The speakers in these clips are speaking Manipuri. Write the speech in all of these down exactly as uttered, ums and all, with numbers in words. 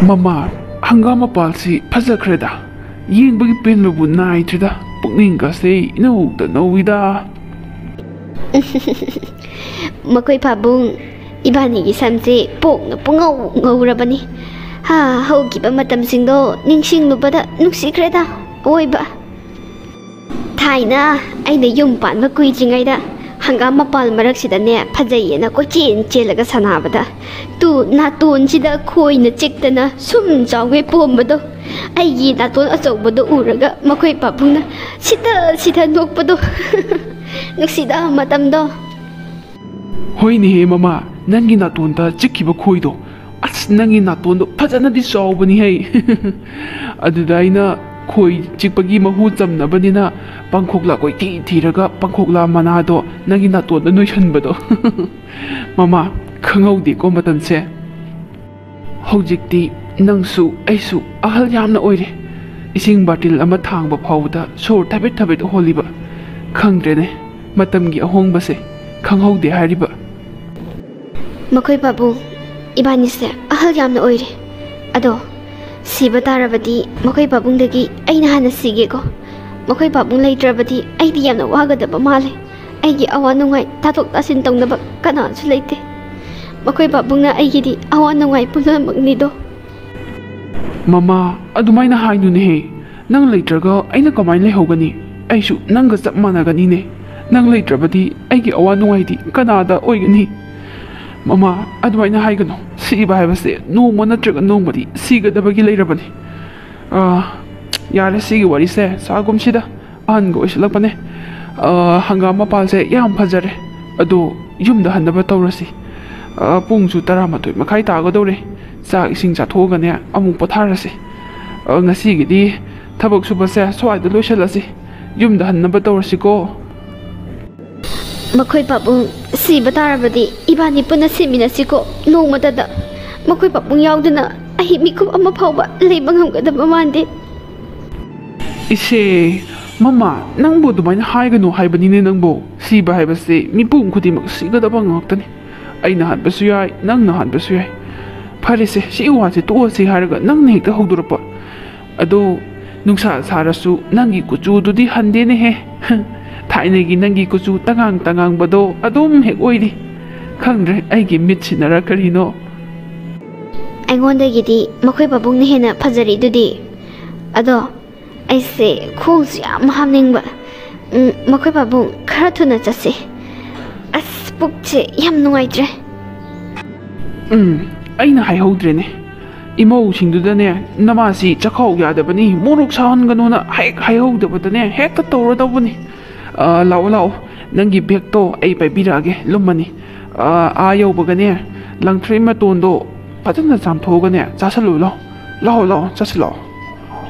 ꯃꯃꯥ, ꯍꯪꯒꯥꯝ ꯃꯄꯥꯜꯁꯤ ꯐꯖꯈ꯭ꯔꯦꯗ꯫ ꯌꯦꯡꯕꯒꯤ ꯄꯦꯟꯕꯕꯨ ꯅꯥꯏꯗ꯭ꯔꯦꯗ꯫ ꯄꯨꯛꯅꯤꯡꯒꯁꯦ ꯏꯅꯧꯗ ꯅꯧꯏꯗ꯫ ꯃꯈꯣꯏ ꯄꯥꯕꯨꯡ, ꯏꯕꯥꯅꯤꯒꯤ ꯁꯝꯁꯦ ꯄꯣꯛꯅ ꯄꯨꯡꯉꯧ ꯉꯧꯔꯕꯅꯤ꯫ ꯍꯥ, ꯍꯧꯈꯤꯕ ꯃꯇꯝꯁꯤꯡꯗꯣ ꯅꯤꯡꯁꯤꯡꯂꯨꯕꯗ ꯅꯨꯡꯁꯤꯈ꯭ꯔꯦꯗ ꯑꯋꯣꯏꯕ꯫ ꯊꯥꯏꯅ ꯑꯩꯅ ꯌꯨꯝ ꯄꯥꯟꯕ ꯀꯨꯏꯗ꯭ꯔꯤꯉꯩꯗ ꯍꯪꯒꯥꯝ ꯃꯄꯥꯜ ꯃꯔꯛꯁꯤꯗꯅꯦ ꯐꯖꯩꯌꯦꯅ ꯀꯣꯏꯆꯦꯟ ꯆꯦꯜꯂꯒ ꯁꯥꯟꯅꯕꯗ, ꯇꯨ ꯅꯥꯇꯣꯟꯁꯤꯗ ꯈꯣꯏꯅ ꯆꯤꯛꯇꯅ ꯁꯨꯝ ꯆꯥꯎꯒꯩ ꯄꯣꯝꯕꯗꯣ, ꯑꯩꯒꯤ ꯅꯥꯇꯣꯟ ꯑꯆꯧꯕꯗꯣ ꯎꯔꯒ ꯃꯈꯣꯏ ꯄꯥꯕꯨꯡꯅ ꯁꯤꯊ ꯁꯤꯊ ꯅꯣꯛꯄꯗꯣ꯫ ꯅꯨꯡꯁꯤꯗ ꯃꯇꯝꯗꯣ꯫ ꯍꯣꯏꯅꯦꯍꯦ ꯃꯃꯥ, ꯅꯪꯒꯤ ꯅꯥꯇꯣꯟꯗ ꯆꯤꯛꯈꯤꯕ ꯈꯣꯏꯗꯣ꯫ ꯑꯁ, ꯅꯪꯒꯤ ꯅꯥꯇꯣꯟꯗꯣ ꯐꯖꯅꯗꯤ ꯆꯥꯎꯕꯅꯤꯍꯦ꯫ ꯑꯗꯨꯗ ꯑꯩꯅ ꯈꯣꯏ ꯆꯤꯛꯄꯒꯤ ꯃꯍꯨ ꯆꯝꯅꯕꯅꯤꯅ ꯄꯥꯡꯈꯣꯛꯂꯥ ꯀꯣꯏꯊꯤ ꯊꯤꯔꯒ ꯄꯥꯡꯈꯣꯛꯂꯥ ꯃꯅꯥꯗꯣ ꯅꯪꯒꯤ ꯅꯥꯇꯣꯟꯗ ꯅꯣꯏꯁꯟꯕꯗꯣ꯫ ꯃꯃꯥ, ꯈꯪꯍꯧꯗꯦꯀꯣ ꯃꯇꯝꯁꯦ꯫ ꯍꯧꯖꯤꯛꯇꯤ ꯅꯪꯁꯨ ꯑꯩꯁꯨ ꯑꯍꯜ ꯌꯥꯝꯅ ꯑꯣꯏꯔꯦ꯫ ꯏꯁꯤꯡ ꯕꯥꯔꯇꯤꯜ ꯑꯃ ꯊꯥꯡꯕ ꯐꯥꯎꯕꯗ ꯁꯣꯔ ꯊꯕꯦꯠ ꯊꯕꯦꯠ ꯍꯣꯜꯂꯤꯕ꯫ ꯈꯪꯗ꯭ꯔꯦꯅꯦ, ꯃꯇꯝꯒꯤ ꯑꯍꯣꯡꯕꯁꯦ ꯈꯪꯍꯧꯗꯦ ꯍꯥꯏꯔꯤꯕ꯫ ꯃꯈꯣꯏ ꯄꯥꯕꯨꯡ, ꯏꯕꯥꯅꯤꯁꯦ ꯑꯍꯜ ꯌꯥꯝꯅ ꯑꯣꯏꯔꯦ꯫ ꯑꯗꯣ ꯁꯤꯕ ꯇꯥꯔꯕꯗꯤ ꯃꯈꯣꯏ ꯄꯥꯕꯨꯡꯗꯒꯤ ꯑꯩꯅ ꯍꯥꯟꯅ ꯁꯤꯒꯦꯀꯣ꯫ ꯃꯈꯣꯏ ꯄꯥꯕꯨꯡ ꯂꯩꯇ꯭ꯔꯕꯗꯤ ꯑꯩꯗꯤ ꯌꯥꯝꯅ ꯋꯥꯒꯗꯕ ꯃꯥꯜꯂꯦ꯫ ꯑꯩꯒꯤ ꯑꯋꯥ ꯅꯨꯡꯉꯥꯏ ꯇꯥꯊꯣꯛ ꯇꯥꯁꯤꯟ ꯇꯧꯅꯕ ꯀꯅꯥꯁꯨ ꯂꯩꯇꯦ꯫ ꯃꯈꯣꯏ ꯄꯥꯕꯨꯡꯅ ꯑꯩꯒꯤꯗꯤ ꯑꯋꯥ ꯅꯨꯡꯉꯥꯏ ꯄꯨꯝꯅꯃꯛꯅꯤꯗꯣ꯫ ꯃꯃꯥ, ꯑꯗꯨꯃꯥꯏꯅ ꯍꯥꯏꯅꯨꯅꯦꯍꯦ꯫ ꯅꯪ ꯂꯩꯇ꯭ꯔꯒ ꯑꯩꯅ ꯀꯃꯥꯏꯅ ꯂꯩꯍꯧꯒꯅꯤ? ꯑꯩꯁꯨ ꯅꯪꯒ ꯆꯞ ꯃꯥꯟꯅꯒꯅꯤꯅꯦ꯫ ꯅꯪ ꯂꯩꯇ꯭ꯔꯕꯗꯤ ꯑꯩꯒꯤ ꯑꯋꯥ ꯅꯨꯡꯉꯥꯏꯗꯤ ꯀꯅꯥꯗ ꯑꯣꯏꯒꯅꯤ? ꯃꯃꯥ, ꯑꯗꯨꯃꯥꯏꯅ ꯍꯥꯏꯒꯅꯨ꯫ ꯁꯤꯕ ꯍꯥꯏꯕꯁꯦ ꯅꯣꯡꯃ ꯅꯠꯇ꯭ꯔꯒ ꯅꯣꯡꯃꯗꯤ ꯁꯤꯒꯗꯕꯒꯤ ꯂꯩꯔꯕꯅꯤ꯫ ꯑꯥ, ꯌꯥꯔꯦ, ꯁꯤꯒꯤ ꯋꯥꯔꯤꯁꯦ ꯁꯥꯒꯨꯝꯁꯤꯗ꯫ ꯑꯍꯟꯒ ꯑꯣꯏꯁꯤꯜꯂꯛꯄꯅꯦ꯫ ꯑꯥ, ꯍꯪꯒꯥꯝ ꯃꯄꯥꯜꯁꯦ ꯌꯥꯝ ꯐꯖꯔꯦ꯫ ꯑꯗꯣ ꯌꯨꯝꯗ ꯍꯟꯅꯕ ꯇꯧꯔꯁꯤ꯫ ꯑꯥ, ꯄꯨꯡꯁꯨ ꯇꯔꯥꯃꯥꯊꯣꯏ ꯃꯈꯥꯏ ꯇꯥꯒꯗꯧꯔꯦ꯫ ꯆꯥꯛ ꯏꯁꯤꯡ ꯆꯥꯊꯣꯛꯑꯒꯅꯦ ꯑꯃꯨꯛ ꯄꯣꯊꯥꯔꯁꯤ꯫ ꯑꯥ, ꯉꯁꯤꯒꯤꯗꯤ ꯊꯕꯛ ꯁꯨꯕꯁꯦ ꯁ꯭ꯋꯥꯏꯗ ꯂꯣꯏꯁꯤꯜꯂꯁꯤ꯫ ꯌꯨꯝꯗ ꯍꯟꯅꯕ ꯇꯧꯔꯁꯤꯀꯣ꯫ ꯃꯈꯣꯏ ꯄꯥꯕꯨꯡ, ꯁꯤꯕ ꯇꯥꯔꯕꯗꯤ ꯏꯕꯥꯅꯤ ꯄꯨꯟꯅ ꯁꯤꯃꯤꯟꯅꯁꯤꯀꯣ, ꯅꯣꯡꯃꯇꯗ꯫ ꯃꯈꯣꯏ ꯄꯥꯕꯨꯡ ꯌꯥꯎꯗꯅ ꯑꯩ ꯃꯤꯀꯨꯞ ꯑꯃ ꯐꯥꯎꯕ ꯂꯩꯕ ꯉꯝꯒꯗꯕ ꯃꯥꯟꯗꯦ꯫ ꯏꯁꯦ, ꯃꯃꯥ, ꯅꯪꯕꯨ ꯑꯗꯨꯃꯥꯏꯅ ꯍꯥꯏꯒꯅꯨ ꯍꯥꯏꯕꯅꯤꯅꯦ ꯅꯪꯕꯨ꯫ ꯁꯤꯕ ꯍꯥꯏꯕꯁꯦ ꯃꯤꯄꯨꯝ ꯈꯨꯗꯤꯡꯃꯛ ꯁꯤꯒꯗꯕ ꯉꯥꯛꯇꯅꯤ꯫ ꯑꯩꯅ ꯍꯥꯟꯕꯁꯨ ꯌꯥꯏ, ꯅꯪꯅ ꯍꯥꯟꯕꯁꯨ ꯌꯥꯏ꯫ ꯐꯔꯦꯁꯦ, ꯁꯤ ꯋꯥꯁꯦ ꯇꯣꯛꯑꯁꯤ ꯍꯥꯏꯔꯒ ꯅꯪꯅ ꯍꯦꯛꯇ ꯍꯧꯗꯣꯔꯛꯄ꯫ ꯑꯗꯣ ꯅꯨꯡꯁꯥ ꯁꯥꯔꯁꯨ ꯅꯪꯒꯤ ꯀꯨꯆꯨꯗꯨꯗꯤ ꯍꯟꯗꯦꯅꯦꯍꯦ꯫ ꯊꯥꯏꯅꯒꯤ ꯅꯪꯒꯤ ꯀꯨꯆꯨ ꯇꯉꯥꯡ ꯇꯉꯥꯡꯕꯗꯣ ꯑꯗꯨꯝ ꯍꯦꯛ ꯑꯣꯏꯔꯤ꯫ ꯈꯪꯗ꯭ꯔꯦ, ꯑꯩꯒꯤ ꯃꯤꯠꯁꯤꯅꯔ ꯀꯔꯤꯅꯣ꯫ ꯑꯩꯉꯣꯟꯗꯒꯤꯗꯤ ꯃꯈꯣꯏ ꯄꯥꯕꯨꯡꯅ ꯍꯦꯟꯅ ꯐꯖꯔꯤꯗꯨꯗꯤ꯫ ꯑꯗꯣ ꯑꯩꯁꯦ ꯈꯣꯡꯁꯨ ꯌꯥꯝ ꯍꯥꯝꯅꯤꯡꯕ꯫ ꯎꯝ, ꯃꯈꯣꯏ ꯄꯥꯕꯨꯡ, ꯈꯔ ꯊꯨꯅ ꯆꯠꯁꯦ꯫ ꯑꯁ, ꯄꯨꯛꯁꯦ ꯌꯥꯝ ꯅꯨꯡꯉꯥꯏꯇ꯭ꯔꯦ꯫ ꯎꯝ, ꯑꯩꯅ ꯍꯥꯏꯍꯧꯗ꯭ꯔꯦꯅꯦ꯫ ꯏꯃꯧꯁꯤꯡꯗꯨꯗꯅꯦ, ꯅꯃꯥꯁꯤ ꯆꯈꯥꯎ ꯌꯥꯗꯕꯅꯤ, ꯃꯣꯔꯣꯛ ꯁꯥꯍꯟꯒꯅꯣꯅ ꯍꯦꯛ ꯍꯥꯏꯍꯧꯗꯕꯗꯅꯦ, ꯍꯦꯛꯇ ꯇꯧꯔꯗꯧꯕꯅꯤ꯫ ꯑ, ꯂꯥꯛꯑꯣ, ꯂꯥꯛꯑꯣ, ꯅꯪꯒꯤ ꯕꯦꯒꯇꯣ ꯑꯩ ꯄꯥꯏꯕꯤꯔꯛꯑꯒꯦ, ꯂꯨꯝꯃꯅꯤ꯫ ꯑ, ꯑꯥ ꯌꯧꯕꯒꯅꯦ, ꯂꯪꯊ꯭ꯔꯩ ꯃꯇꯣꯟꯗꯣ ꯐꯖꯅ ꯆꯥꯝꯊꯣꯛꯑꯒꯅꯦ, ꯆꯥꯁꯜꯂꯨ, ꯂꯥꯛꯑꯣ꯫ ꯂꯥꯛꯑꯣ, ꯂꯥꯛꯑꯣ, ꯆꯠꯁꯤ ꯂꯥꯛꯑꯣ꯫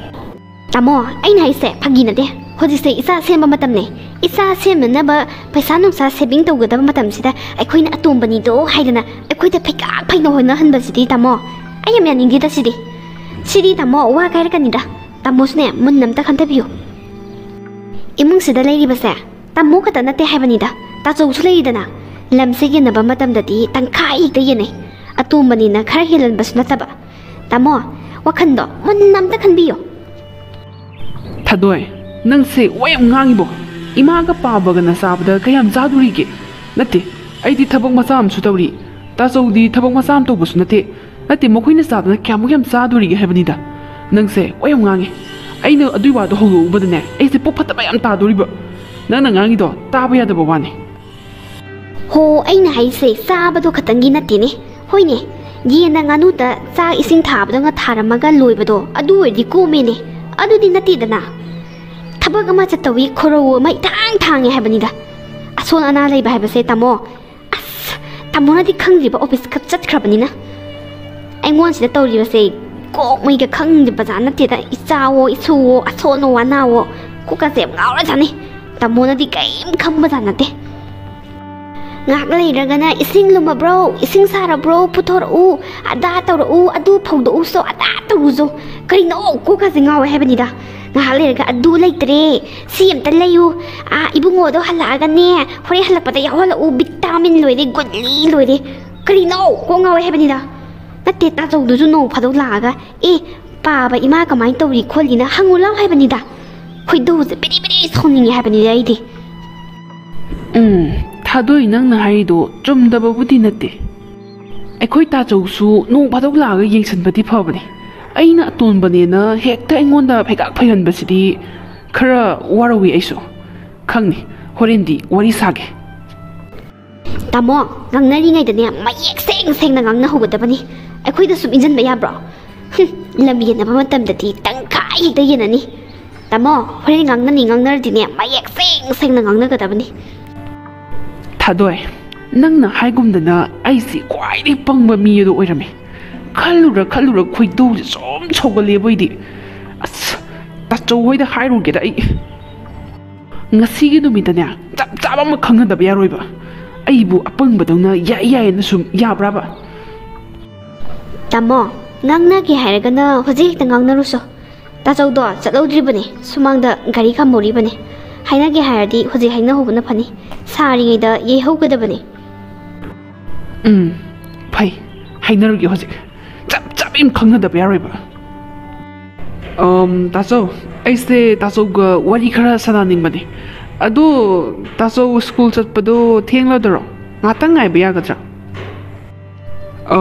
ꯇꯥꯃꯣ, ꯑꯩꯅ ꯍꯥꯏꯁꯦ ꯐꯥꯒꯤ ꯅꯠꯇꯦ꯫ ꯍꯧꯖꯤꯛꯁꯦ ꯏꯆꯥ ꯁꯦꯝꯕ ꯃꯇꯝꯅꯦ꯫ ꯏꯆꯥ ꯁꯦꯝꯅꯅꯕ ꯄꯩꯁꯥ ꯅꯨꯡꯁꯥ saving ꯇꯧꯒꯗꯕ ꯃꯇꯝꯁꯤꯗ ꯑꯩꯈꯣꯏꯅ ꯑꯇꯣꯝꯕꯅꯤꯗꯣ ꯍꯥꯏꯗꯅ ꯑꯩꯈꯣꯏꯗ ꯐꯩꯀꯥꯛ ꯐꯩꯅ ꯍꯣꯠꯅꯍꯟꯕꯁꯤꯗꯤ, ꯇꯥꯃꯣ, ꯑꯩ ꯌꯥꯝ ꯌꯥꯅꯤꯡꯗꯦꯗ ꯁꯤꯗꯤ꯫ ꯁꯤꯗꯤ, ꯇꯥꯃꯣ, ꯋꯥ ꯀꯥꯏꯔꯛꯀꯅꯤꯗ꯫ ꯇꯥꯃꯣꯁꯨꯅꯦ, ꯃꯨꯟꯅ ꯑꯝꯇ ꯈꯟꯊꯕꯤꯌꯨ꯫ ꯏꯃꯨꯡꯁꯤꯗ ꯂꯩꯔꯤꯕꯁꯦ ꯇꯥꯃꯣ ꯈꯛꯇ ꯅꯠꯇꯦ ꯍꯥꯏꯕꯅꯤꯗ, ꯇꯥꯆꯧꯁꯨ ꯂꯩꯔꯤꯗꯅ꯫ ꯂꯝꯁꯦ ꯌꯦꯟꯅꯕ ꯃꯇꯝꯗꯗꯤ ꯇꯪꯈꯥꯏ ꯍꯦꯛꯇ ꯌꯦꯟꯅꯩ꯫ ꯑꯇꯣꯝꯕꯅꯤꯅ ꯈꯔ ꯍꯦꯜꯍꯟꯕꯁꯨ ꯅꯠꯇꯕ꯫ ꯇꯥꯃꯣ, ꯋꯥꯈꯟꯗꯣ ꯃꯨꯟꯅ ꯑꯝꯇ ꯈꯟꯕꯤꯌꯣ꯫ ꯊꯥꯗꯣꯏ, ꯅꯪꯁꯦ ꯋꯥ ꯌꯥꯝ ꯉꯥꯡꯉꯤꯕꯣ꯫ ꯏꯃꯥꯒ ꯄꯥꯕꯒꯅ ꯆꯥꯕꯗ ꯀꯌꯥꯝ ꯆꯥꯗꯣꯔꯤꯒꯦ? ꯅꯠꯇꯦ, ꯑꯩꯗꯤ ꯊꯕꯛ ꯃꯆꯥ ꯑꯃꯁꯨ ꯇꯧꯔꯤ꯫ ꯇꯥꯆꯧꯗꯤ ꯊꯕꯛ ꯃꯆꯥ ꯑꯃ ꯇꯧꯕꯁꯨ ꯅꯠꯇꯦ꯫ ꯅꯠꯇꯦ, ꯃꯈꯣꯏꯅ ꯆꯥꯕꯅ ꯀꯌꯥꯃꯨꯛ ꯌꯥꯝ ꯆꯥꯗꯣꯔꯤꯒꯦ ꯍꯥꯏꯕꯅꯤꯗ꯫ ꯅꯪꯁꯦ ꯋꯥ ꯌꯥꯝ ꯉꯥꯡꯉꯦ꯫ ꯑꯩꯅ ꯑꯗꯨꯏ ꯋꯥꯗꯣ ꯍꯧꯗꯣꯛꯎꯕꯗꯅꯦ, ꯑꯩꯁꯦ ꯄꯨꯛ ꯐꯠꯇꯕ ꯌꯥꯝ ꯇꯥꯗꯣꯔꯤꯕ꯫ ꯅꯪꯅ ꯉꯥꯡꯉꯤꯗꯣ ꯇꯥꯕ ꯌꯥꯗꯕ ꯋꯥꯅꯤ꯫ ꯍꯣ, ꯑꯩꯅ ꯍꯥꯏꯁꯦ ꯆꯥꯕꯗꯣ ꯈꯛꯇꯪꯒꯤ ꯅꯠꯇꯦꯅꯦ꯫ ꯍꯣꯏꯅꯦ, ꯌꯦꯟꯅ ꯉꯥꯅꯨꯗ ꯆꯥꯛ ꯏꯁꯤꯡ ꯊꯥꯕꯗꯧꯅ ꯊꯥꯔꯝꯃꯒ ꯂꯣꯏꯕꯗꯣ, ꯑꯗꯨ ꯑꯣꯏꯔꯗꯤ ꯀꯣꯝꯃꯦꯅꯦ꯫ ꯑꯗꯨꯗꯤ ꯅꯠꯇꯦꯗꯅ꯫ ꯊꯕꯛ ꯑꯃ ꯆꯠꯇꯧꯏ ꯈꯣꯔꯧ ꯑꯃ ꯏꯊꯥꯡ ꯊꯥꯡꯉꯦ ꯍꯥꯏꯕꯅꯤꯗ꯫ ꯑꯁꯣꯟ ꯑꯅꯥ ꯂꯩꯕ ꯍꯥꯏꯕꯁꯦ, ꯇꯥꯃꯣ, ꯑꯁ, ꯇꯥꯃꯣꯅꯗꯤ ꯈꯪꯗ꯭ꯔꯤꯕ, ꯑꯣꯐꯤꯁ ꯈꯛ ꯆꯠꯈ꯭ꯔꯕꯅꯤꯅ꯫ ꯑꯩꯉꯣꯟꯁꯤꯗ ꯇꯧꯔꯤꯕꯁꯦ ꯀꯣꯛ ꯃꯩꯒ ꯈꯪꯗꯕꯖꯥꯠ ꯅꯠꯇꯦꯗ꯫ ꯏꯆꯥꯋꯣ, ꯏꯁꯨꯋꯣ, ꯑꯁꯣꯟꯋꯣ, ꯑꯅꯥꯋꯣ, ꯀꯣꯛꯀꯁꯦ ꯌꯥꯝ ꯉꯥꯎꯔꯖꯥꯠꯅꯤ꯫ ꯇꯥꯃꯣꯅꯗꯤ ꯀꯔꯤꯝ ꯈꯪꯕꯖꯥꯠ ꯅꯠꯇꯦ꯫ ꯉꯥꯏꯍꯥꯛ ꯂꯩꯔꯒꯅ, "ꯏꯁꯤꯡ ꯂꯨꯝꯃꯕ꯭ꯔꯣ? ꯏꯁꯤꯡ ꯁꯥꯔꯕ꯭ꯔꯣ? ꯄꯨꯊꯣꯔꯛꯎ, ꯑꯗꯥ ꯇꯧꯔꯛꯎ, ꯑꯗꯨ ꯐꯧꯗꯣꯛꯎꯁꯣ, ꯑꯗꯥ ꯇꯧꯔꯨꯁꯣ"꯫ ꯀꯔꯤꯅꯣ? ꯀꯣꯛꯀꯁꯦ ꯉꯥꯎꯋꯦ ꯍꯥꯏꯕꯅꯤꯗ꯫ ꯉꯥꯏꯍꯥꯛ ꯂꯩꯔꯒ, "ꯑꯗꯨ ꯂꯩꯇ꯭ꯔꯦ, ꯁꯤ ꯑꯝꯇ ꯂꯩꯌꯨ, ꯑꯥ, ꯏꯕꯨꯡꯉꯣꯗꯣ ꯍꯜꯂꯛꯑꯒꯅꯦ, ꯍꯣꯔꯦꯟ ꯍꯜꯂꯛꯄꯗ ꯌꯥꯎꯍꯜꯂꯛꯎ, ꯚꯤꯇꯥꯃꯤꯟ ꯂꯣꯏꯔꯦ, ꯒꯨꯂꯤ ꯂꯣꯏꯔꯦ"꯫ ꯀꯔꯤꯅꯣ? ꯀꯣꯛ ꯉꯥꯎꯋꯦ ꯍꯥꯏꯕꯅꯤꯗ꯫ ꯅꯠꯇꯦ, ꯇꯥꯆꯧꯗꯨꯁꯨ ꯅꯣꯡ ꯐꯥꯗꯣꯛ ꯂꯥꯛꯑꯒ, "ꯑꯦ, ꯄꯥꯕ ꯏꯃꯥ ꯀꯃꯥꯏꯅ ꯇꯧꯔꯤ ꯈꯣꯠꯂꯤꯅ ꯍꯪꯉꯨ ꯂꯥꯎ" ꯍꯥꯏꯕꯅꯤꯗ꯫ ꯈꯣꯏꯗꯧꯁꯦ ꯕꯤꯔꯤ ꯕꯤꯔꯤ ꯁꯥꯎꯅꯤꯡꯉꯦ ꯍꯥꯏꯕꯅꯤꯗ ꯑꯩꯗꯤ꯫ ꯎꯝ, ꯊꯥꯗꯣꯏ, ꯅꯪꯅ ꯍꯥꯏꯔꯤꯗꯣ ꯆꯨꯝꯗꯕꯕꯨꯗꯤ ꯅꯠꯇꯦ꯫ ꯑꯩꯈꯣꯏ ꯇꯥꯆꯧꯁꯨ ꯅꯣꯡ ꯐꯥꯗꯣꯛ ꯂꯥꯛꯑꯒ ꯌꯦꯡꯁꯤꯟꯕꯗꯤ ꯐꯕꯅꯦ꯫ ꯑꯩꯅ ꯑꯇꯣꯟꯕꯅꯦꯅ ꯍꯦꯛꯇ ꯑꯩꯉꯣꯟꯗ ꯐꯩꯒꯥꯛ ꯐꯩꯍꯟꯕꯁꯤꯗꯤ ꯈꯔ ꯋꯥꯔꯧꯏ ꯑꯩꯁꯨ꯫ ꯈꯪꯅꯤ, ꯍꯣꯔꯦꯟꯗꯤ ꯋꯥꯔꯤ ꯁꯥꯒꯦ꯫ ꯇꯥꯃꯣ, ꯉꯥꯡꯅꯔꯤꯉꯩꯗꯅꯦ ꯃꯌꯦꯛ ꯁꯦꯡ ꯁꯦꯡꯅ ꯉꯥꯡꯅꯍꯧꯒꯗꯕꯅꯤ꯫ ꯑꯩꯈꯣꯏꯗ ꯁꯨꯝ ꯏꯟꯖꯟꯕ ꯌꯥꯕ꯭ꯔꯣ? ꯍꯨꯝ, ꯂꯝ ꯌꯦꯟꯅꯕ ꯃꯇꯝꯗꯗꯤ ꯇꯪꯈꯥꯏ ꯍꯦꯛꯇ ꯌꯦꯟꯅꯅꯤ꯫ ꯇꯥꯃꯣ, ꯍꯣꯔꯦꯟ ꯉꯥꯡꯅꯅꯤ ꯉꯥꯡꯅꯔꯗꯤꯅꯦ ꯃꯌꯦꯛ ꯁꯦꯡ ꯁꯦꯡꯅ ꯉꯥꯡꯅꯒꯗꯕꯅꯤ꯫ ꯊꯥꯗꯣꯏ, ꯅꯪꯅ ꯍꯥꯏꯒꯨꯝꯗꯅ ꯑꯩꯁꯤ ꯈ꯭ꯋꯥꯏꯗꯒꯤ ꯄꯪꯕ ꯃꯤ ꯑꯗꯨ ꯑꯣꯏꯔꯝꯃꯤ꯫ ꯈꯜꯂꯨꯔ ꯈꯜꯂꯨꯔ ꯈꯣꯏꯗꯧꯁꯦ ꯁꯨꯝ ꯁꯧꯒꯠꯂꯦꯕ ꯑꯩꯗꯤ꯫ ꯑꯁ, ꯇꯥꯆꯧ ꯍꯣꯏꯗ ꯍꯥꯏꯔꯨꯒꯦꯗ ꯑꯩ꯫ ꯉꯁꯤꯒꯤ ꯅꯨꯃꯤꯠꯇꯅꯦ ꯆꯞ ꯆꯥꯕ ꯑꯃ ꯈꯪꯅꯗꯕ ꯌꯥꯔꯣꯏꯕ꯫ ꯑꯩꯕꯨ ꯑꯄꯪꯕꯗꯧꯅ ꯌꯥꯏ ꯌꯥꯏꯌꯦꯅ ꯁꯨꯝ ꯌꯥꯕ꯭ꯔꯥꯕ? ꯇꯥꯃꯣ, ꯉꯥꯡꯅꯒꯦ ꯍꯥꯏꯔꯒꯅ ꯍꯧꯖꯤꯛ ꯍꯦꯛꯇ ꯉꯥꯡꯅꯔꯨꯁꯣ꯫ ꯇꯥꯆꯧꯗꯣ ꯆꯠꯍꯧꯗ꯭ꯔꯤꯕꯅꯦ, ꯁꯨꯃꯥꯡꯗ ꯒꯥꯔꯤ ꯈꯥꯝꯍꯧꯔꯤꯕꯅꯦ꯫ ꯍꯥꯏꯅꯒꯦ ꯍꯥꯏꯔꯗꯤ ꯍꯧꯖꯤꯛ ꯍꯥꯏꯅꯍꯧꯕꯅ ꯐꯅꯤ, ꯁꯥꯔꯤꯉꯩꯗ ꯌꯩꯍꯧꯒꯗꯕꯅꯦ꯫ ꯎꯝ, ꯐꯩ, ꯍꯥꯏꯅꯔꯨꯒꯦ ꯍꯧꯖꯤꯛ꯫ ꯆꯞ ꯆꯥꯕ ꯑꯃ ꯈꯪꯅꯗꯕ ꯌꯥꯔꯣꯏꯕ꯫ ꯑꯝ, ꯇꯥꯆꯧ, ꯑꯩꯁꯦ ꯇꯥꯆꯧꯒ ꯋꯥꯔꯤ ꯈꯔ ꯁꯥꯟꯅꯅꯤꯡꯕꯅꯦ꯫ ꯑꯗꯣ, ꯇꯥꯆꯧ ꯁ꯭ꯀꯨꯜ ꯆꯠꯄꯗꯣ ꯊꯦꯡꯂꯗꯔꯣ? ꯉꯥꯛꯇꯪ ꯉꯥꯏꯕ ꯌꯥꯒꯗ꯭ꯔꯥ? ꯑ,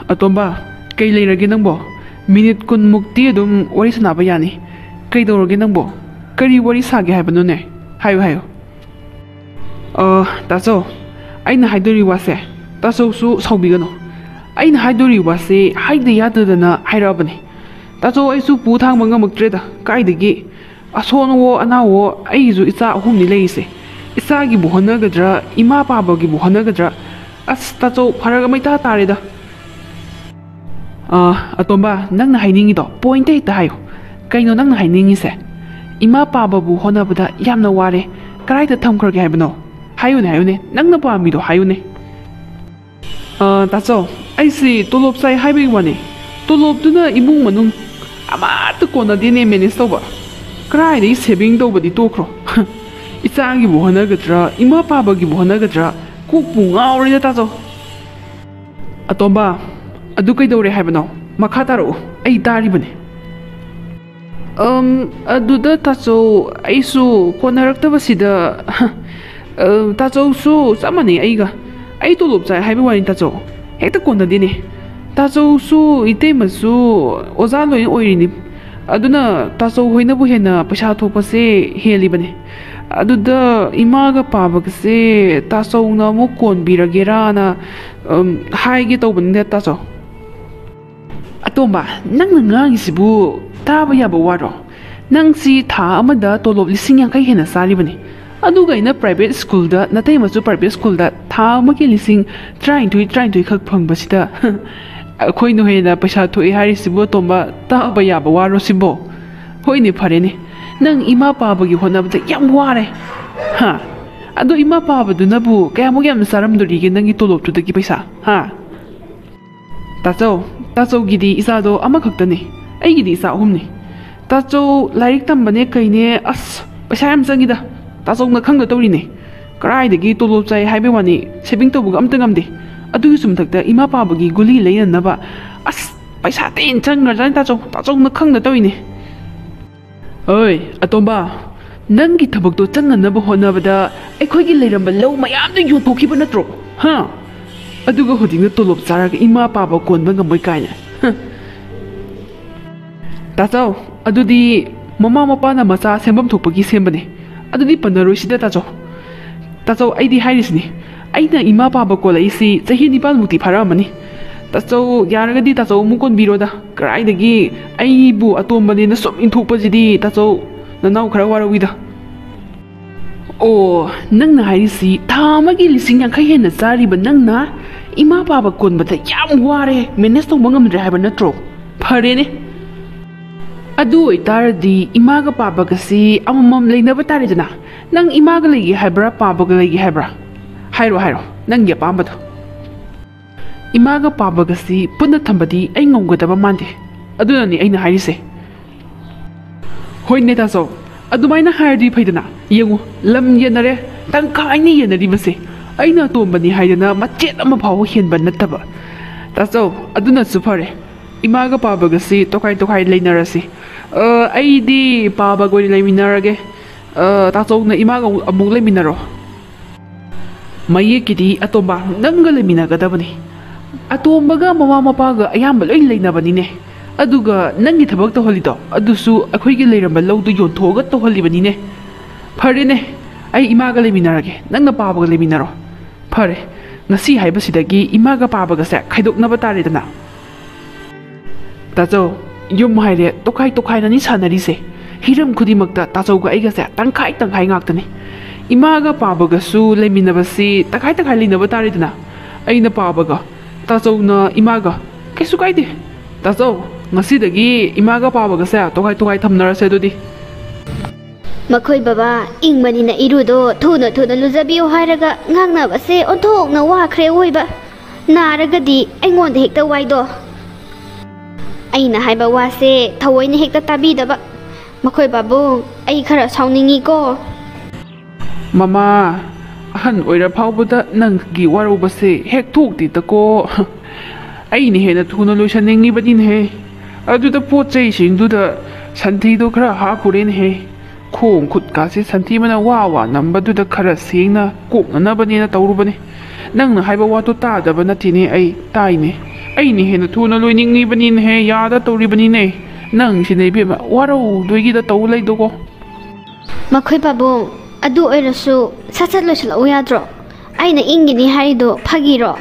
ꯑꯇꯣꯝꯕ, ꯀꯩ ꯂꯩꯔꯒꯦ ꯅꯪꯕꯣ? ꯃꯤꯅꯤꯠ ꯀꯨꯟꯃꯨꯛꯇꯤ ꯑꯗꯨꯝ ꯋꯥꯔꯤ ꯁꯥꯟꯅꯕ ꯌꯥꯅꯤ꯫ ꯀꯩꯗꯧꯔꯒꯦ ꯅꯪꯕꯣ? ꯀꯔꯤ ꯋꯥꯔꯤ ꯁꯥꯒꯦ ꯍꯥꯏꯕꯅꯣꯅꯦ? ꯍꯥꯏꯌꯨ, ꯍꯥꯏꯌꯨ꯫ ꯑ, ꯇꯥꯆꯧ, ꯑꯩꯅ ꯍꯥꯏꯗꯣꯔꯤ ꯋꯥꯁꯦ, ꯇꯥꯆꯧꯁꯨ ꯁꯥꯎꯕꯤꯒꯅꯨ꯫ ꯑꯩꯅ ꯍꯥꯏꯗꯣꯔꯤ ꯋꯥꯁꯦ ꯍꯥꯏꯗ ꯌꯥꯗꯗꯅ ꯍꯥꯏꯔꯛꯑꯕꯅꯦ꯫ ꯇꯥꯆꯧ, ꯑꯩꯁꯨ ꯄꯨ ꯊꯥꯡꯕ ꯉꯝꯃꯛꯇ꯭ꯔꯦꯗ, ꯀꯥꯏꯗꯒꯤ? ꯑꯁꯣꯟꯋꯣ ꯑꯅꯥꯋꯣ, ꯑꯩꯒꯤꯁꯨ ꯏꯆꯥ ꯑꯍꯨꯝꯅꯤ ꯂꯩꯔꯤꯁꯦ꯫ ꯏꯆꯥꯒꯤꯕꯨ ꯍꯣꯠꯅꯒꯗ꯭ꯔꯥ, ꯏꯃꯥ ꯄꯥꯕꯒꯤꯕꯨ ꯍꯣꯠꯅꯒꯗ꯭ꯔꯥ? ꯑꯁ, ꯇꯥꯆꯧ, ꯐꯔꯛ ꯑꯃ ꯏꯇꯥ ꯇꯥꯔꯦꯗ꯫ ꯑ, ꯑꯇꯣꯝꯕ, ꯅꯪꯅ ꯍꯥꯏꯅꯤꯡꯉꯤꯗꯣ ꯄꯣꯏꯟꯇ ꯍꯦꯛꯇ ꯍꯥꯏꯌꯨ꯫ ꯀꯩꯅꯣ ꯅꯪꯅ ꯍꯥꯏꯅꯤꯡꯉꯤꯁꯦ? ꯏꯃꯥ ꯄꯥꯕꯕꯨ ꯍꯣꯠꯅꯕꯗ ꯌꯥꯝꯅ ꯋꯥꯔꯦ꯫ ꯀꯗꯥꯏꯗ ꯊꯝꯈ꯭ꯔꯒꯦ ꯍꯥꯏꯕꯅꯣ? ꯍꯥꯏꯌꯨꯅꯦ, ꯍꯥꯏꯌꯨꯅꯦ, ꯅꯪꯅ ꯄꯥꯝꯃꯤꯗꯣ ꯍꯥꯏꯌꯨꯅꯦ꯫ ꯑ, ꯇꯥꯆꯧ, ꯑꯩꯁꯤ ꯇꯣꯂꯣꯞ ꯆꯥꯏ ꯍꯥꯏꯕꯒꯤ ꯋꯥꯅꯤ꯫ ꯇꯣꯂꯣꯞꯇꯨꯅ ꯏꯃꯨꯡ ꯃꯅꯨꯡ ꯑꯃꯠꯇ ꯀꯣꯟꯅꯗꯦꯅꯦ ꯃꯦꯅꯦꯖ ꯇꯧꯕ꯫ ꯀꯗꯥꯏꯗꯒꯤ ꯁꯦꯚꯤꯡ ꯇꯧꯕꯗꯤ ꯇꯣꯛꯈ꯭ꯔꯣ꯫ ꯏꯆꯥꯒꯤꯕꯨ ꯍꯣꯠꯅꯒꯗ꯭ꯔꯥ, ꯏꯃꯥ ꯄꯥꯕꯒꯤꯕꯨ ꯍꯣꯠꯅꯒꯗ꯭ꯔꯥ, ꯀꯣꯛꯄꯨ ꯉꯥꯎꯔꯦꯗ ꯇꯥꯆꯧ꯫ ꯑꯇꯣꯝꯕ, ꯑꯗꯨ ꯀꯩꯗꯧꯔꯦ ꯍꯥꯏꯕꯅꯣ? ꯃꯈꯥ ꯇꯥꯔꯛꯎ, ꯑꯩ ꯇꯥꯔꯤꯕꯅꯤ꯫ ꯑꯝ, ꯑꯗꯨꯗ ꯇꯥꯆꯧ, ꯑꯩꯁꯨ ꯀꯣꯟꯅꯔꯛꯇꯕꯁꯤꯗ, ꯑ, ꯇꯥꯆꯧꯁꯨ ꯆꯞ ꯃꯥꯟꯅꯩ ꯑꯩꯒ꯫ ꯑꯩ ꯇꯣꯂꯣꯞ ꯆꯥꯏ ꯍꯥꯏꯕ ꯋꯥꯅꯤ ꯇꯥꯆꯧ, ꯍꯦꯛꯇ ꯀꯣꯟꯅꯗꯦꯅꯦ꯫ ꯇꯥꯆꯧꯁꯨ ꯏꯇꯩꯃꯁꯨ ꯑꯣꯖꯥ ꯂꯣꯏ ꯑꯣꯏꯔꯤꯅꯤ꯫ ꯑꯗꯨꯅ ꯇꯥꯆꯧ ꯍꯣꯏꯅꯕꯨ ꯍꯦꯟꯅ ꯄꯩꯁꯥ ꯊꯣꯛꯄꯁꯦ ꯍꯦꯜꯂꯤꯕꯅꯦ꯫ ꯑꯗꯨꯗ ꯏꯃꯥꯒ ꯄꯥꯕꯒꯁꯦ ꯇꯥꯆꯧꯅ ꯑꯃꯨꯛ ꯀꯣꯟꯕꯤꯔꯒꯦꯔꯥꯅ, ꯑꯝ, ꯍꯥꯏꯒꯦ ꯇꯧꯕꯅꯤꯗ ꯇꯥꯆꯧ꯫ ꯑꯇꯣꯝꯕ, ꯅꯪꯅ ꯉꯥꯡꯉꯤꯁꯤꯕꯨ ꯇꯥꯕ ꯌꯥꯕ ꯋꯥꯔꯣ? ꯅꯪꯁꯤ ꯊꯥ ꯑꯃꯗ ꯇꯣꯂꯣꯞ ꯂꯤꯁꯤꯡ ꯌꯥꯡꯈꯩ ꯍꯦꯟꯅ ꯆꯥꯔꯤꯕꯅꯤ꯫ ꯑꯗꯨꯒ ꯑꯩꯅ private schoolꯗ, ꯅꯇꯩꯃꯁꯨ private schoolꯗ ꯊꯥ ꯑꯃꯒꯤ ꯂꯤꯁꯤꯡ ꯇꯔꯥꯅꯤꯊꯣꯏ, ꯇꯔꯥꯅꯤꯊꯣꯏ ꯈꯛ ꯐꯪꯕꯁꯤꯗ, ꯑꯩꯈꯣꯏꯅ ꯍꯦꯟꯅ ꯄꯩꯁꯥ ꯊꯣꯛꯏ ꯍꯥꯏꯔꯤꯁꯤꯕꯨ, ꯑꯇꯣꯝꯕ, ꯇꯥꯕ ꯌꯥꯕ ꯋꯥꯔꯣ ꯁꯤꯕꯣ? ꯍꯣꯏꯅꯦ, ꯐꯔꯦꯅꯦ, ꯅꯪ ꯏꯃꯥ ꯄꯥꯕꯒꯤ ꯍꯣꯠꯅꯕꯗ ꯌꯥꯝ ꯋꯥꯔꯦ꯫ ꯍꯥ? ꯑꯗꯣ ꯏꯃꯥ ꯄꯥꯕꯗꯨꯅꯕꯨ ꯀꯌꯥꯃꯨꯛ ꯌꯥꯝꯅ ꯆꯥꯔꯝꯗꯣꯔꯤꯒꯦ ꯅꯪꯒꯤ ꯇꯣꯂꯣꯞꯇꯨꯗꯒꯤ ꯄꯩꯁꯥ? ꯍꯥ? ꯇꯥꯆꯧ, ꯇꯥꯆꯧꯒꯤꯗꯤ ꯏꯆꯥꯗꯣ ꯑꯃꯈꯛꯇꯅꯦ, ꯑꯩꯒꯤꯗꯤ ꯏꯆꯥ ꯑꯍꯨꯝꯅꯦ꯫ ꯇꯥꯆꯧ ꯂꯥꯏꯔꯤꯛ ꯇꯝꯕꯅꯦ ꯀꯩꯅꯦ, ꯑꯁ, ꯄꯩꯁꯥ ꯌꯥꯝ ꯆꯪꯉꯤꯗ꯫ ꯇꯥꯆꯧꯅ ꯈꯪꯗ ꯇꯧꯔꯤꯅꯦ꯫ ꯀꯗꯥꯏꯗꯒꯤ ꯇꯣꯂꯣꯞ ꯆꯥꯏ ꯍꯥꯏꯕꯩ ꯋꯥꯅꯤ, saving ꯇꯧꯕꯒ ꯑꯝꯇ ꯉꯝꯗꯦ꯫ ꯑꯗꯨꯒꯤꯁꯨ ꯃꯊꯛꯇ ꯏꯃꯥ ꯄꯥꯕꯒꯤ ꯒꯨꯂꯤ ꯂꯩꯅꯅꯕ, ꯑꯁ, ꯄꯩꯁꯥ ꯇꯦꯟ ꯆꯪꯈ꯭ꯔꯖꯥꯠꯅꯤ ꯇꯥꯆꯧ, ꯇꯥꯆꯧꯅ ꯈꯪꯗ ꯇꯧꯔꯤꯅꯦ꯫ ꯑꯣꯏ, ꯑꯇꯣꯝꯕ, ꯅꯪꯒꯤ ꯊꯕꯛꯇꯣ ꯆꯪꯅꯅꯕ ꯍꯣꯠꯅꯕꯗ ꯑꯩꯈꯣꯏꯒꯤ ꯂꯩꯔꯝꯕ ꯂꯧ ꯃꯌꯥꯝꯗꯣ ꯌꯣꯟꯊꯣꯛꯈꯤꯕ ꯅꯠꯇ꯭ꯔꯣ? ꯍꯥ? ꯑꯗꯨꯒ ꯍꯧꯖꯤꯛꯅ ꯇꯣꯂꯣꯞ ꯆꯥꯔꯒ ꯏꯃꯥ ꯄꯥꯕ ꯀꯣꯟꯕ ꯉꯝꯃꯣꯏ ꯀꯥꯏꯅ꯫ ꯍ꯫ ꯇꯥꯆꯧ, ꯑꯗꯨꯗꯤ ꯃꯃꯥ ꯃꯄꯥꯅ ꯃꯆꯥ ꯁꯦꯝꯐꯝ ꯊꯣꯛꯄꯒꯤ ꯁꯦꯝꯕꯅꯦ꯫ ꯑꯗꯨꯗꯤ ꯄꯟꯅꯔꯣꯏꯁꯤꯗ ꯇꯥꯆꯧ꯫ ꯇꯥꯆꯧ, ꯑꯩꯗꯤ ꯍꯥꯏꯔꯤꯁꯤꯅꯤ, ꯑꯩꯅ ꯏꯃꯥ ꯄꯥꯕ ꯀꯣꯜꯂꯛꯏꯁꯤ ꯆꯍꯤ ꯅꯤꯄꯥꯟꯃꯨꯛꯇꯤ ꯐꯥꯔꯛꯑꯃꯅꯤ꯫ ꯇꯥꯆꯧ, ꯌꯥꯔꯒꯗꯤ ꯇꯥꯆꯧ ꯑꯃꯨꯛ ꯀꯣꯟꯕꯤꯔꯣꯗ꯫ ꯀꯗꯥꯏꯗꯒꯤ ꯑꯩꯕꯨ ꯑꯇꯣꯝꯕꯅꯦꯅ ꯁꯨꯝ ꯏꯟꯊꯣꯛꯄꯁꯤꯗꯤ ꯇꯥꯆꯧ, ꯅꯅꯥꯎ ꯈꯔ ꯋꯥꯔꯧꯏꯗ꯫ ꯑꯣ, ꯅꯪꯅ ꯍꯥꯏꯔꯤꯁꯤ ꯊꯥ ꯑꯃꯒꯤ ꯂꯤꯁꯤꯡ ꯌꯥꯡꯈꯩ ꯍꯦꯟꯅ ꯆꯥꯔꯤꯕ ꯅꯪꯅ ꯏꯃꯥ ꯄꯥꯕ ꯀꯣꯟꯕꯗ ꯌꯥꯝ ꯋꯥꯔꯦ, manage ꯇꯧꯕ ꯉꯝꯗ꯭ꯔꯦ ꯍꯥꯏꯕ ꯅꯠꯇ꯭ꯔꯣ? ꯐꯔꯦꯅꯦ꯫ ꯑꯗꯨ ꯑꯣꯏꯇꯥꯔꯗꯤ ꯏꯃꯥꯒ ꯄꯥꯕꯒꯁꯤ ꯑꯃꯃꯝ ꯂꯩꯅꯕ ꯇꯥꯔꯦꯗꯅ꯫ ꯅꯪ ꯏꯃꯥꯒ ꯂꯩꯒꯦ ꯍꯥꯏꯕ꯭ꯔꯥ, ꯄꯥꯕꯒ ꯂꯩꯒꯦ ꯍꯥꯏꯕ꯭ꯔꯥ? ꯍꯥꯏꯔꯣ, ꯍꯥꯏꯔꯣ, ꯅꯪꯒꯤ ꯑꯄꯥꯝꯕꯗꯣ꯫ ꯏꯃꯥꯒ ꯄꯥꯕꯒꯁꯤ ꯄꯨꯟꯅ ꯊꯝꯕꯗꯤ ꯑꯩ ꯉꯝꯒꯗꯕ ꯃꯥꯟꯗꯦ꯫ ꯑꯗꯨꯅꯅꯤ ꯑꯩꯅ ꯍꯥꯏꯔꯤꯁꯦ꯫ ꯍꯣꯏꯅꯦ ꯇꯥꯆꯧ, ꯑꯗꯨꯃꯥꯏꯅ ꯍꯥꯏꯔꯗꯤ ꯐꯩꯗꯅ꯫ ꯌꯦꯡꯉꯨ, ꯂꯝ ꯌꯦꯟꯅꯔꯦ, ꯇꯪꯈꯥꯏꯅꯤ ꯌꯦꯟꯅꯔꯤꯕꯁꯦ꯫ ꯑꯩꯅ ꯑꯇꯣꯝꯕꯅꯤ ꯍꯥꯏꯗꯅ ꯃꯆꯦꯠ ꯑꯃ ꯐꯥꯎꯕ ꯍꯦꯟꯕ ꯅꯠꯇꯕ꯫ ꯇꯥꯆꯧ, ꯑꯗꯨꯅꯁꯨ ꯐꯔꯦ꯫ ꯏꯃꯥꯒ ꯄꯥꯕꯒꯁꯤ ꯇꯣꯈꯥꯏ ꯇꯣꯈꯥꯏ ꯂꯩꯅꯔꯁꯤ꯫ ꯑ, ꯑꯩꯗꯤ ꯄꯥꯕꯒ ꯑꯣꯏꯅ ꯂꯩꯃꯤꯟꯅꯔꯒꯦ꯫ ꯑ, ꯇꯥꯆꯧꯅ ꯏꯃꯥꯒ ꯑꯃꯨꯛ, ꯑꯃꯨꯛ ꯂꯩꯃꯤꯟꯅꯔꯣ꯫ ꯃꯌꯦꯛꯀꯤꯗꯤ ꯑꯇꯣꯝꯕ ꯅꯪꯒ ꯂꯩꯃꯤꯟꯅꯒꯗꯕꯅꯤ꯫ ꯑꯇꯣꯝꯕꯒ ꯃꯃꯥ ꯃꯄꯥꯒ ꯑꯌꯥꯝꯕ ꯂꯣꯏ ꯂꯩꯅꯕꯅꯤꯅꯦ꯫ ꯑꯗꯨꯒ ꯅꯪꯒꯤ ꯊꯕꯛ ꯇꯧꯍꯜꯂꯤꯗꯣ ꯑꯗꯨꯁꯨ ꯑꯩꯈꯣꯏꯒꯤ ꯂꯩꯔꯝꯕ ꯂꯧꯗꯨ ꯌꯣꯟꯊꯣꯛꯑꯒ ꯇꯧꯍꯜꯂꯤꯕꯅꯤꯅꯦ꯫ ꯐꯔꯦꯅꯦ, ꯑꯩ ꯏꯃꯥꯒ ꯂꯩꯃꯤꯟꯅꯔꯒꯦ, ꯅꯪꯅ ꯄꯥꯕꯒ ꯂꯩꯃꯤꯟꯅꯔꯣ꯫ ꯐꯔꯦ, ꯉꯁꯤ ꯍꯥꯏꯕꯁꯤꯗꯒꯤ ꯏꯃꯥꯒ ꯄꯥꯕꯒꯁꯦ ꯈꯥꯏꯗꯣꯛꯅꯕ ꯇꯥꯔꯦꯗꯅ꯫ ꯇꯥꯆꯧ, ꯌꯨꯝ ꯍꯥꯏꯔꯦ ꯇꯣꯈꯥꯏ ꯇꯣꯈꯥꯏꯅꯅꯤ ꯁꯥꯟꯅꯔꯤꯁꯦ꯫ ꯍꯤꯔꯝ ꯈꯨꯗꯤꯡꯃꯛꯇ ꯇꯥꯆꯧꯒ ꯑꯩꯒꯁꯦ ꯇꯪꯈꯥꯏ ꯇꯪꯈꯥꯏ ꯉꯥꯛꯇꯅꯤ꯫ ꯏꯃꯥꯒ ꯄꯥꯕꯒꯁꯨ ꯂꯩꯃꯤꯟꯅꯕꯁꯤ ꯇꯪꯈꯥꯏ ꯇꯪꯈꯥꯏ ꯂꯩꯅꯕ ꯇꯥꯔꯦꯗꯅ꯫ ꯑꯩꯅ ꯄꯥꯕꯒ, ꯇꯥꯆꯧꯅ ꯏꯃꯥꯒ꯫ ꯀꯩꯁꯨ ꯀꯥꯏꯗꯦ꯫ ꯇꯥꯆꯧ, ꯉꯁꯤꯗꯒꯤ ꯏꯃꯥꯒ ꯄꯥꯕꯒꯁꯦ ꯇꯣꯈꯥꯏ ꯇꯣꯈꯥꯏ ꯊꯝꯅꯔꯁꯦ ꯑꯗꯨꯗꯤ꯫ ꯃꯈꯣꯏ ꯕꯕꯥ, ꯏꯪꯕꯅꯤꯅ ꯏꯔꯨꯗꯣ ꯊꯨꯅ ꯊꯨꯅ ꯂꯨꯖꯕꯤꯌꯨ ꯍꯥꯏꯔꯒ ꯉꯥꯡꯅꯕꯁꯦ ꯑꯣꯟꯊꯣꯛꯅ ꯋꯥꯈ꯭ꯔꯦ ꯑꯣꯏꯕ꯫ ꯅꯥꯔꯒꯗꯤ ꯑꯩꯉꯣꯟꯗ ꯍꯦꯛꯇ ꯋꯥꯏꯗꯣ꯫ ꯑꯩꯅ ꯍꯥꯏꯕ ꯋꯥꯁꯦ ꯊꯑꯣꯏꯅ ꯍꯦꯛꯇ ꯇꯥꯕꯤꯗꯕ꯫ ꯃꯈꯣꯏ ꯄꯥꯕꯨꯡ, ꯑꯩ ꯈꯔ ꯁꯥꯎꯅꯤꯡꯉꯤꯀꯣ꯫ ꯃꯃꯥ, ꯑꯍꯟ ꯑꯣꯏꯔ ꯐꯥꯎꯕꯗ ꯅꯪꯒꯤ ꯋꯥꯔꯧꯕꯁꯦ ꯍꯦꯛ ꯊꯣꯛꯇꯦꯗꯀꯣ꯫ ꯑꯩꯅ ꯍꯦꯟꯅ ꯊꯨꯅ ꯂꯣꯏꯁꯟꯅꯤꯡꯉꯤꯕꯅꯤꯅꯦꯍꯦ꯫ ꯑꯗꯨꯗ ꯄꯣꯠ ꯆꯩꯁꯤꯡꯗꯨꯗ ꯁꯟꯊꯤꯗꯣ ꯈꯔ ꯍꯥꯞꯄꯨꯔꯦꯅꯦꯍꯦ꯫ ꯈꯣꯡ ꯈꯨꯠꯀꯥꯁꯦ ꯁꯟꯊꯤ ꯃꯅꯝ ꯋꯥ ꯋꯥ ꯅꯝꯕꯗꯨꯗ ꯈꯔ ꯁꯦꯡꯅ ꯀꯣꯛꯅꯅꯕꯅꯦꯅ ꯇꯧꯔꯨꯕꯅꯤ꯫ ꯅꯪꯅ ꯍꯥꯏꯕ ꯋꯥꯗꯣ ꯇꯥꯗꯕ ꯅꯠꯇꯦꯅꯦ ꯑꯩ, ꯇꯥꯏꯅꯦ꯫ ꯑꯩꯅ ꯍꯦꯟꯅ ꯊꯨꯅ ꯂꯣꯏꯅꯤꯡꯉꯤꯕꯅꯤꯅꯦꯍꯦ, ꯌꯥꯗ ꯇꯧꯔꯤꯕꯅꯤꯅꯦ꯫ ꯅꯪꯁꯤꯅ ꯏꯕꯦꯝꯃ ꯋꯥꯔꯧꯗꯣꯏꯒꯤꯗ ꯇꯧ ꯂꯩꯗꯣꯀꯣ꯫ ꯃꯈꯣꯏ ꯄꯥꯕꯨꯡ, ꯑꯗꯨ ꯑꯣꯏꯔꯁꯨ ꯁꯠ ꯁꯠ ꯂꯣꯏꯁꯤꯜꯂꯛꯎ ꯌꯥꯗ꯭ꯔꯣ? ꯑꯩꯅ ꯏꯪꯒꯤꯅꯤ ꯍꯥꯏꯔꯤꯗꯣ ꯐꯥꯒꯤꯔꯣ?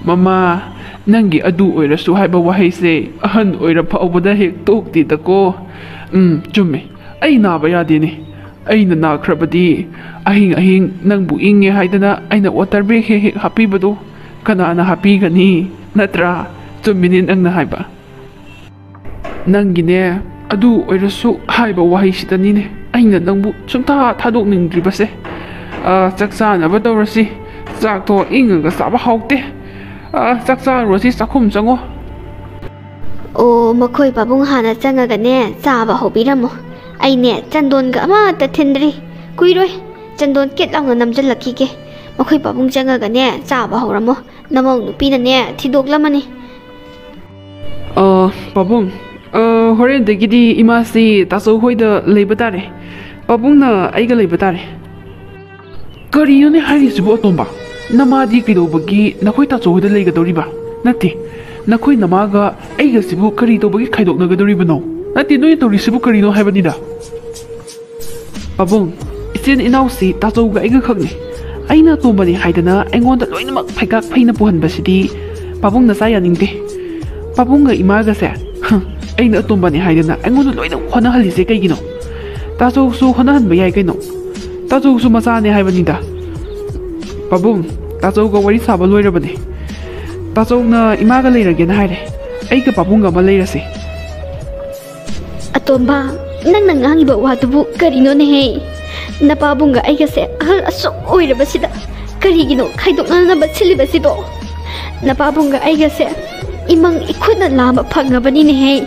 ꯃꯃꯥ, ꯅꯪꯒꯤ "ꯑꯗꯨ ꯑꯣꯏꯔꯁꯨ" ꯍꯥꯏꯕ ꯋꯥꯍꯩꯁꯦ ꯑꯍꯟ ꯑꯣꯏꯔ ꯐꯥꯎꯕꯗ ꯍꯦꯛ ꯇꯣꯛꯇꯦꯗꯀꯣ꯫ ꯎꯝ, ꯆꯨꯝꯃꯦ꯫ ꯑꯩ ꯅꯥꯕ ꯌꯥꯗꯦꯅꯦ꯫ ꯑꯩꯅ ꯅꯥꯈ꯭ꯔꯕꯗꯤ ꯑꯍꯤꯡ ꯑꯍꯤꯡ ꯅꯪꯕꯨ ꯏꯪꯉꯦ ꯍꯥꯏꯗꯅ ꯑꯩꯅ ꯋꯥꯇꯔ ꯕꯦꯒ ꯍꯦꯛ ꯍꯦꯛ ꯍꯥꯞꯄꯤꯕꯗꯣ ꯀꯅꯥꯅ ꯍꯥꯞꯄꯤꯒꯅꯤ? ꯅꯠꯇ꯭ꯔꯥ? ꯆꯨꯝꯃꯤꯅꯦ ꯅꯪꯅ ꯍꯥꯏꯕ꯫ ꯅꯪꯒꯤꯅꯦ "ꯑꯗꯨ ꯑꯣꯏꯔꯁꯨ" ꯍꯥꯏꯕ ꯋꯥꯍꯩꯁꯤꯗꯅꯤꯅꯦ ꯑꯩꯅ ꯅꯪꯕꯨ ꯁꯨꯡꯊꯥ ꯊꯥꯗꯣꯛꯅꯤꯡꯗ꯭ꯔꯤꯕꯁꯦ꯫ ꯑ, ꯆꯥꯛ ꯆꯥꯅꯕ ꯇꯧꯔꯁꯤ꯫ ꯆꯥꯛꯇꯣ ꯏꯪꯉꯒ ꯆꯥꯕ ꯍꯥꯎꯇꯦ꯫ ꯑ, ꯆꯥꯛ ꯆꯥꯔꯨꯔꯁꯤ, ꯆꯥꯛꯈꯨꯝ ꯆꯪꯉꯣ꯫ ꯑꯣ, ꯃꯈꯣꯏ ꯄꯥꯕꯨꯡ ꯍꯥꯟꯅ ꯆꯪꯉꯒꯅꯦ ꯆꯥꯕ ꯍꯧꯕꯤꯔꯝꯃꯣ꯫ ꯑꯩꯅꯦ ꯆꯟꯗꯣꯟꯒ ꯑꯃꯠꯇ ꯊꯤꯟꯗ꯭ꯔꯤ꯫ ꯀꯨꯏꯔꯣꯏ꯫ ꯆꯟꯗꯣꯟ ꯀꯤꯠ ꯂꯥꯎꯅ ꯅꯝꯖꯜꯂꯛꯈꯤꯒꯦ꯫ ꯃꯈꯣꯏ ꯄꯥꯕꯨꯡ ꯆꯪꯉꯒꯅꯦ ꯆꯥꯕ ꯍꯧꯔꯝꯃꯣ꯫ ꯅꯃꯧ ꯅꯨꯄꯤꯅꯅꯦ ꯊꯤꯗꯣꯛꯂꯝꯃꯅꯤ꯫ ꯑ, ꯄꯥꯕꯨꯡ, ꯑ, ꯍꯣꯔꯦꯟꯗꯒꯤꯗꯤ ꯏꯃꯥꯁꯤ ꯇꯥꯆꯧ ꯍꯣꯏꯗ ꯂꯩꯕ ꯇꯥꯔꯦ꯫ ꯄꯥꯕꯨꯡꯅ ꯑꯩꯒ ꯂꯩꯕ ꯇꯥꯔꯦ꯫ ꯀꯔꯤꯅꯣꯅꯦ ꯍꯥꯏꯔꯤꯁꯤꯕꯨ, ꯑꯇꯣꯝꯕ? ꯅꯃꯥꯗꯤ ꯀꯩꯗꯧꯕꯒꯤ ꯅꯈꯣꯏ ꯇꯥꯆꯧ ꯍꯣꯏꯗ ꯂꯩꯒꯗꯧꯔꯤꯕ? ꯅꯠꯇꯦ, ꯅꯈꯣꯏ ꯅꯃꯥꯒ ꯑꯩꯒꯁꯤꯕꯨ ꯀꯔꯤ ꯇꯧꯕꯒꯤ ꯈꯥꯏꯗꯣꯛꯅꯒꯗꯧꯔꯤꯕꯅꯣ? ꯅꯠꯇꯦ, ꯅꯣꯏꯅ ꯇꯧꯔꯤꯁꯤꯕꯨ ꯀꯔꯤꯅꯣ ꯍꯥꯏꯕꯅꯤꯗ꯫ ꯄꯥꯕꯨꯡ, ꯏꯆꯤꯟ ꯏꯅꯥꯎꯁꯤ ꯇꯥꯆꯧꯒ ꯑꯩꯒ ꯈꯛꯅꯤ꯫ ꯑꯩꯅ ꯑꯇꯣꯝꯕꯅꯤ ꯍꯥꯏꯗꯅ ꯑꯩꯉꯣꯟꯗ ꯂꯣꯏꯅꯃꯛ ꯐꯩꯀꯥꯛ ꯐꯩꯅ ꯄꯨꯍꯟꯕꯁꯤꯗꯤ ꯄꯥꯕꯨꯡ ꯅꯆꯥ ꯌꯥꯅꯤꯡꯗꯦ꯫ ꯄꯥꯕꯨꯡꯒ ꯏꯃꯥꯒꯁꯦ, ꯍ, ꯑꯩꯅ ꯑꯇꯣꯝꯕꯅꯤ ꯍꯥꯏꯗꯅ ꯑꯩꯉꯣꯟꯗ ꯂꯣꯏꯅ ꯍꯣꯠꯅꯍꯜꯂꯤꯁꯦ ꯀꯩꯒꯤꯅꯣ? ꯇꯥꯆꯧꯁꯨ ꯍꯣꯠꯅꯍꯟꯕ ꯌꯥꯏ ꯀꯩꯅꯣ꯫ ꯇꯥꯆꯧꯁꯨ ꯃꯆꯥꯅꯦ ꯍꯥꯏꯕꯅꯤꯗ꯫ ꯄꯥꯕꯨꯡ, ꯇꯥꯆꯧꯒ ꯋꯥꯔꯤ ꯁꯥꯕ ꯂꯣꯏꯔꯕꯅꯦ꯫ ꯇꯥꯆꯧꯅ ꯏꯃꯥꯒ ꯂꯩꯔꯒꯦꯅ ꯍꯥꯏꯔꯦ꯫ ꯑꯩꯒ ꯄꯥꯕꯨꯡꯒ ꯑꯃ ꯂꯩꯔꯁꯦ꯫ ꯑꯇꯣꯝꯕ, ꯅꯪꯅ ꯉꯥꯡꯉꯤꯕ ꯋꯥꯗꯨꯕꯨ ꯀꯔꯤꯅꯣꯅꯦꯍꯦ? ꯅꯄꯥꯕꯨꯡꯒ ꯑꯩꯒꯁꯦ ꯑꯍꯜ ꯑꯁꯨꯛ ꯑꯣꯏꯔꯕꯁꯤꯗ ꯀꯔꯤꯒꯤꯅꯣ ꯈꯥꯏꯗꯣꯛꯅꯅꯕ ꯁꯤꯜꯂꯤꯕꯁꯤꯕꯣ? ꯅꯄꯥꯕꯨꯡꯒ ꯑꯩꯒꯁꯦ ꯏꯃꯪ ꯏꯈꯨꯠꯅ ꯂꯥꯝꯕ ꯐꯪꯉꯕꯅꯤꯅꯦꯍꯦ꯫